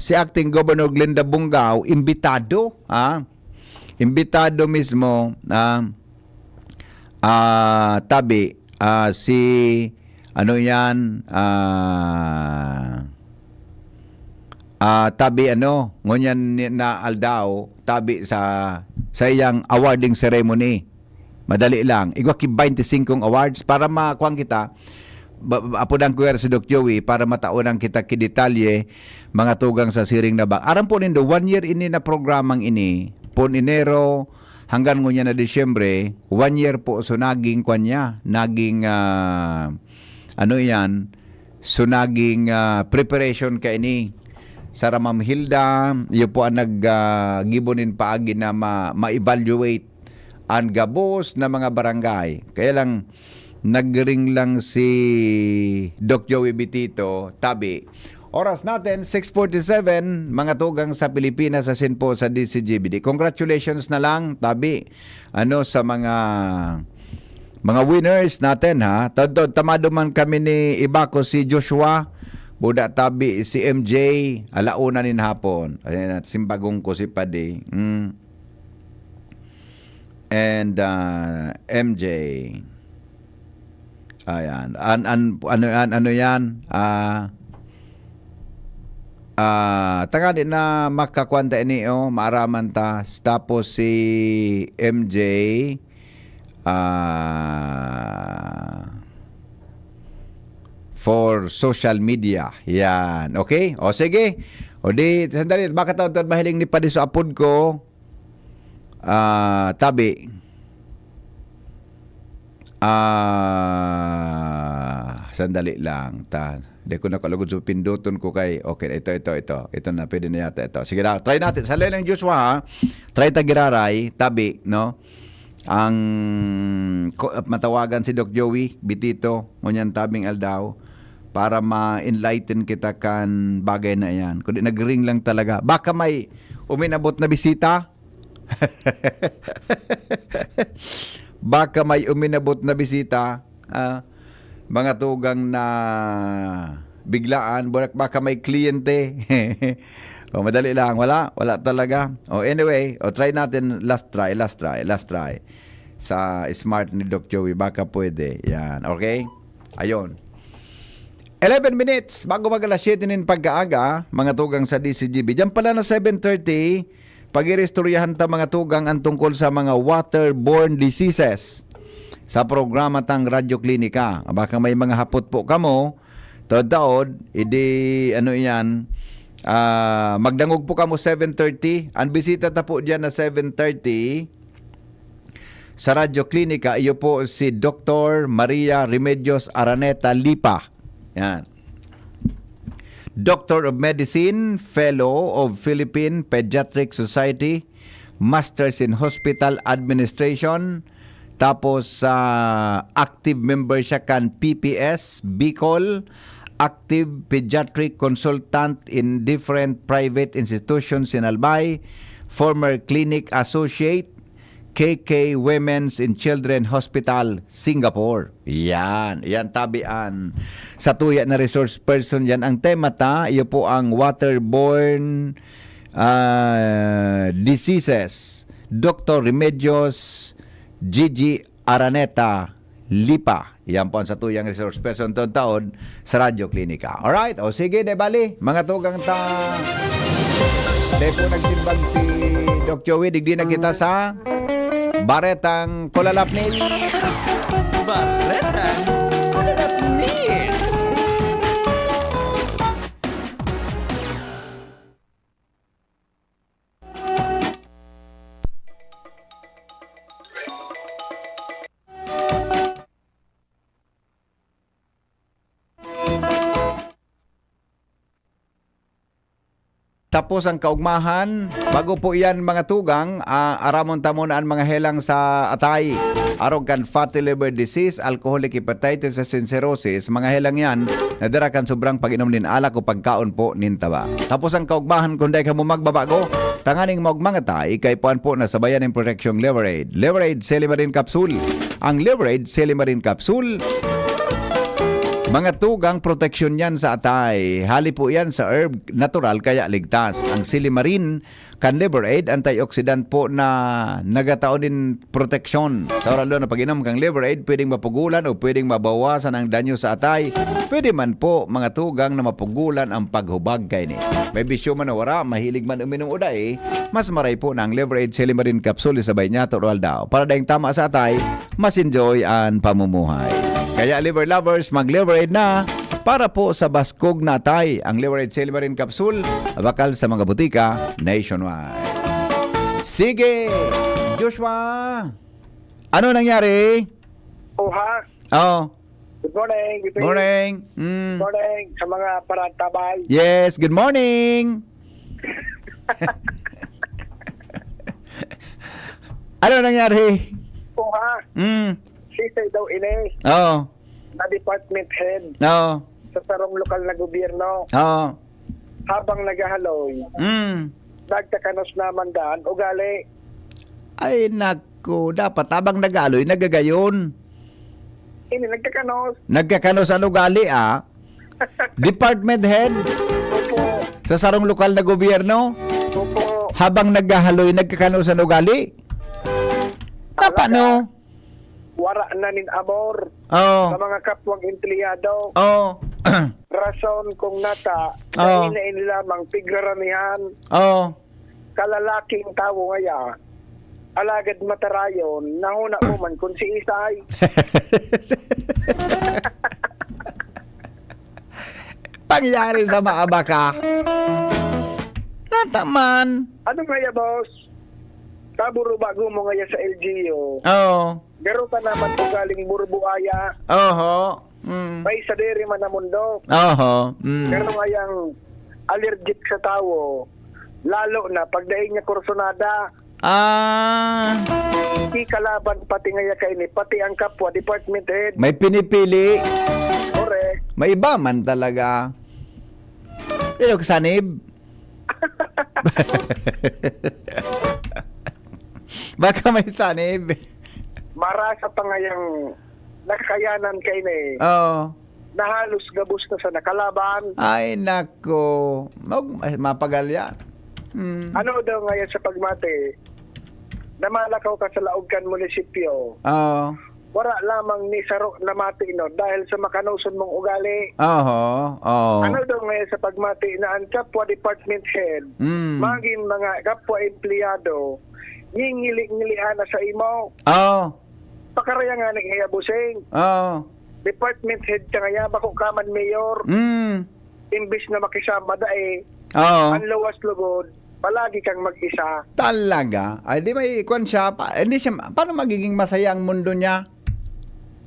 si Acting Governor Glenda Bungao, imbitado, ah, imbitado mismo, ah, ah, tabi, ah, si, ano yan, ah, ah, tabi ano, ngunyan ni, na aldaw, tabi sa, sa iyang awarding ceremony. Madali lang. Igwa ki baynte singkong awards para makuan kita. Ba, ba, apodan ko yara si Doc Joey para mataonan kita ki detalye, mga tugang sa siring na ba. Aram po nindo, one year ini na programang ini. Pon Enero hanggang ngunyan na Disyembre, one year po. So, naging kwan niya, naging, ah, ano yan? So, naging, ah, preparation kaini. Sara Ma'am Hilda, iyo po ang nag, ah, gibo nin paagi na ma-, ma-evaluate an gabos na mga barangay. Kaya lang, nagring lang si Doc Joey Bitito, tabi. Oras natin, six forty-seven, mga tugang sa Pilipinas, asin po sa D C G B D. Congratulations na lang, tabi. Ano, sa mga, mga winners natin, ha? Tod-, tod, tamado man kami ni iba ko si Joshua, buda tabi si M J, alauna nin hapon. Ayan, at simbagong ko si Padi. Mm. And, ah, M J. Ayan. An-, an-, ano yan? Ano yan? Ah, ah, tangani na makakuan ta ini, oh, maaraman ta. Tapos si M J, ah, for social media. Yan. Okay? O, sige. O di, sandali. Baka taon-taon mahiling ni Padi sa apod ko. Ah, tabi. Ah, sandali lang. Ta, di ko nakalugod sa pinduton ko kay, okay, ito, ito, ito. Ito na, pwede na yata ito. Sige na, try natin. Sa Leleng Joshua, ha? Try ta giraray, tabi, no? Ang ko, matawagan si Doc Joey Bitito, ngunyan tabing aldaw, para ma-enlighten kita kan bagay na yan. Kundi nag-ring lang talaga. Baka may uminabot na bisita. Baka may uminabot na bisita, ah, mga tugang na biglaan, baka, baka may kliyente. O, madali lang, wala, wala talaga. O, anyway, o, try natin, last try, last try, last try. Sa smart ni Doc Joey, baka pwede. Yan, okay? Ayun. Eleven minutes bago mag alas siyete nin pag-aaga, mga tugang sa D C G B. Diyan pala na seven thirty, pag-iristoryahan ta, mga tugang, ang tungkol sa mga waterborne diseases sa programa tang Radyo Klinika. Baka may mga hapot po kamo, taod-taod, idi, ano iyan, ah, magdangog po kamo seven thirty. Ang bisita ta po diyan na seven thirty, sa Radyo Klinika, iyo po si Doktor Maria Remedios Araneta Lipa. Yan. Doctor of Medicine, Fellow of Philippine Pediatric Society, Masters in Hospital Administration, tapos, ah, active member siya kan P P S Bicol, active pediatric consultant in different private institutions in Albay, former clinic associate, K K Women's and Children Hospital, Singapore. Yan, yan tabi an satuya na resource person. Yan ang tema ta, iyo po ang waterborne, ah, diseases. Doktor Remedios Gigi Araneta Lipa. Yan po ang satuyang resource person taon-taon sa Radyo Klinika. Alright? O sige, de bali, mga tugang ta. De po nagsimbag si Doc Joey, digdi na kita sa Baretang Kulalapnit. Baretang Kulalapnit. Tapos ang kaugmahan, bago po iyan mga tugang, ah, aramon ta muna an mga helang sa atay. Arog kan fatty liver disease, alcoholic hepatitis, asin cirrhosis, mga helang yan, na dara kan sobrang pag-inom nin alak o pagkaon po nin taba. Tapos ang kaugmahan, kung dai kamo magbabago, tanganing maugmang atay, kaipuhan po na sabayan nin proteksyong Liver Aid. Liver Aid Silimarin Capsule. Ang Liver Aid Silimarin Capsule, Mga tugang proteksyon yan sa atay. Hali po yan sa herb, natural kaya ligtas. Ang silimarin kan Liver Aid, antioxidant po na nagatao nin proteksyon. Sa oras na pag-inom kang Liver Aid, pwedeng mapugulan o pwedeng mabawasan ang danyo sa atay. Pwede man po, mga tugang, na mapugulan ang paghubag kaini. May bisyo man o wara, mahilig man uminom o dai, mas maray po na ang Liver Aid Silimarin Capsule isabay niya to aldaw. Para daing tama sa atay, mas enjoy ang pamumuhay. Kaya, Liver Lovers, mag-Liver Aid na para po sa baskog na atay. Ang Liver Aid Silimarin Capsule, bakal sa mga butika nationwide. Sige, Joshua. Ano nangyari? Oha. Oh. Good morning. Good morning. Morning. Mm. Good morning sa mga parantabay. Yes, good morning. Ano nangyari? Oha. Mm. Sisay daw ini Oh. na department head Oh. sa sarong lokal na gobyerno. Oh. Habang naghahaloy, Mm. nagkakanos naman daan ugali. Ay, naku. Dapat habang naghahaloy, nagagayon. Ini, nagkakanos. Nagkakanos ang ugali, ah. Department head Opo. sa sarong lokal na gobyerno. Opo. Habang naghahaloy, nagkakanos ang ugali. Tapa, Talaga. no? Wara na nin amor Oh. sa mga kapwang empleyado. Oh. Rason kung nata, Oh. dahil na ini lamang pigraramihan. Oh. Kalalaking tawo ngaya, alagad matarayon, nahuna mo man kung si Isay. Pangyari sa maabaka. Nataman. Ano ngaya, boss? Taburo bago mo ngaya sa L G U. Oo. Garo ka naman ugaling burbuaya. Oho. Mm. May sadiri man na mundo. Oho. Mm. Pero ngayang allergic sa tawo, lalo na pag dai niya kursunada. Ah. Di kalaban pati ngaya kaini, pati ang kapwa department head. May pinipili. Correct. May iba man talaga. Pero sanib. Baka may sanib. Marasa pa ngayang nakakayanan kaini. Oo. Na halos gabos na sa nakalaban. Ay, nako. Mag-, ay, mapagal yan. Hmm. Ano daw ngayon sa pagmati? Namalakaw ka sa laog kan munisipyo. Oo. Wala lamang ni saro na mati, no, dahil sa makanoson mong ugali. Oho, oo. Ano daw ngayon sa pagmati na ang kapwa department head, Mm. maging mga kapwa empleyado, ngingili-ngilihan na sa imo? Oo. Pakaraya nga ni Kaya Busing. Oo. Department head ka ngaya, bako ka man mayor. Mm. Imbis na makisama dai, Oo. ang luwas lugod, palagi kang mag-isa. Talaga? Ay, di may kwan siya. Pa, hindi siya, paano magiging masaya ang mundo niya?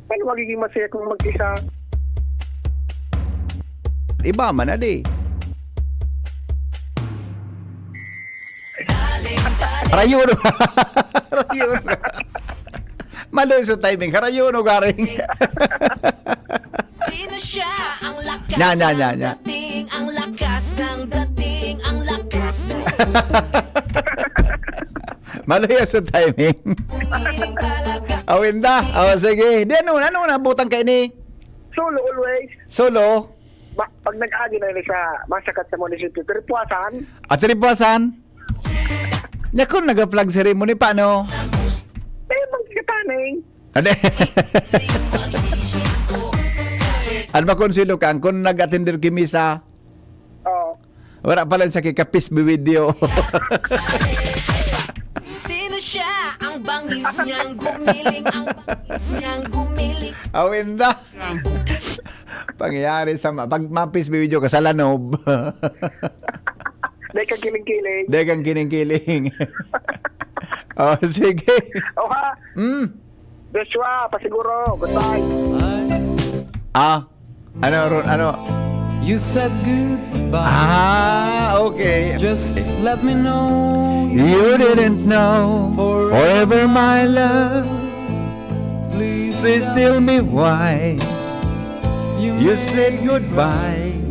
Paano magiging masaya kung mag-isa? Iba man, adi. Rayon. Rayon. Mali sa timing. Rayon o garing. Sino siya? Ang lakas Nya, nya, nya, ng nya. dating, ang lakas ng dating, ang lakas ng Mali sa timing. Umiling talaga. Awinda. O, sige. Di, ano, ano na butang kaini? Solo always. Solo? Ba, pag nag-agi na yun sa masakat sa munisipyo, Tripuasan. Ah, Tripuasan? Nya kun naga-flag ceremony, paano? Eh, magkataning. Ano? Ano ba kung si Lucang, kung nag-attender ki misa? Oo. Wala pala siya kikapis video. Sino siya? Ang bangis niyang gumiling, ang bangis niyang gumiling. Awinda. Pangyayari sa ma-, pag mapis video ka sa lanob. Dahil kang kiling-kiling. Dahil kang kiling-kiling. Oh, sige. O ha? Mm. Joshua, pasiguro. Goodbye. Ah, ano, Ron, ano? You said goodbye. Ah, okay. Just let me know. You didn't know. Forever, my love. Please tell me why you said goodbye.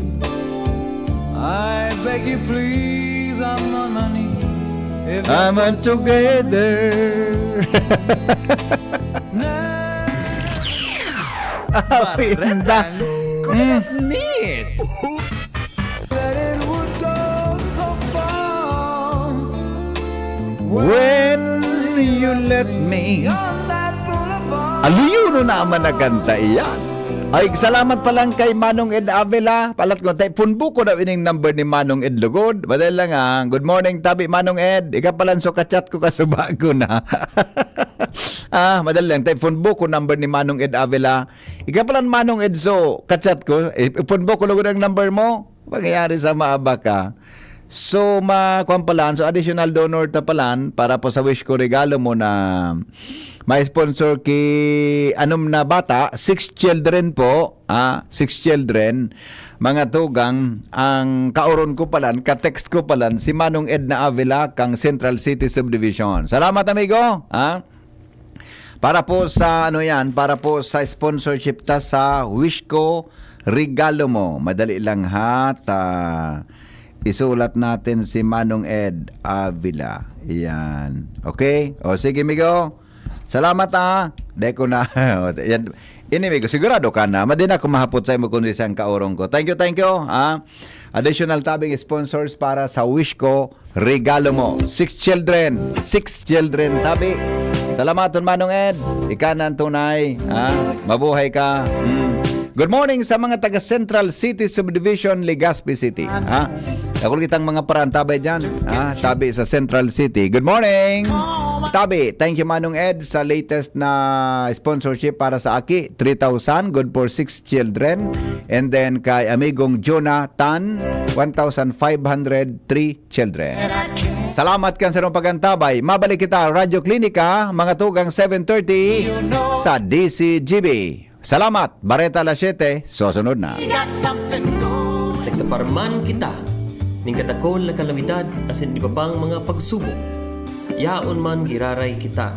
I beg you, please, I'm on my knees. If I'm not together. Awinda. Mm. Neat. When you let me. Aliyo no naman na kanta iyan. Ay, salamat pa lang kay Manong Ed Avila. Palat ko, tay phone book ko daw ining number ni Manong Ed Lugod. Madali lang, ah. Good morning, tabi, Manong Ed. Ika palan so kachat ko, kasuba ko na. Ah, madali lang. Tay phone book ko number ni Manong Ed Avila. Ika palan, Manong Ed, so kachat ko. Eh, phone book ko lugod ang number mo. Mangyayari sa maaba ka. So, ma-, kwan palan, so additional donor ta palan para po sa wish ko regalo mo na may sponsor ki anom na bata, six children po, ah, six children, mga tugang, ang kaoron ko palan, ka-text ko palan, si Manong Edna Avila, kang Central City Subdivision. Salamat, amigo, ah. Para po sa, ano yan, para po sa sponsorship ta sa Wish Ko, Regalo Mo. Madali lang ha, ta, isulat natin si Manong Ed Avila. Yan. Okay? O sige, migo. Salamat ha. Dai ko na. Yan. Ini, migo, sigurado ka na. Madi na ako mahapot sa imo kundi sa kaorong ko. Thank you, thank you. Ha? Additional tabing sponsors para sa Wish Ko, Regalo Mo. Six children. Six children, tabi. Salamaton, Manong Ed. Ika na ang tunay. Ha? Mabuhay ka. Mm. Good morning sa mga taga Central City Subdivision, Legazpi City. Ha? Ako kitang mga paran, tabi dyan. Ha? Tabi sa Central City. Good morning. Tabi, thank you, Manong Ed, sa latest na sponsorship para sa aki. Three thousand, good for six children. And then kay Amigong Jonah Tan, one thousand five hundred three children. Salamat kan sarong pagantabay. Mabalik kita, Radyo Klinika, mga tugang seven thirty sa D C G B. Salamat, Bareta alas siyete, susunod na. Nagsaparman kita ning kadakol na kalamidad asin iba pang mga pagsubok. Yaon man giraray kita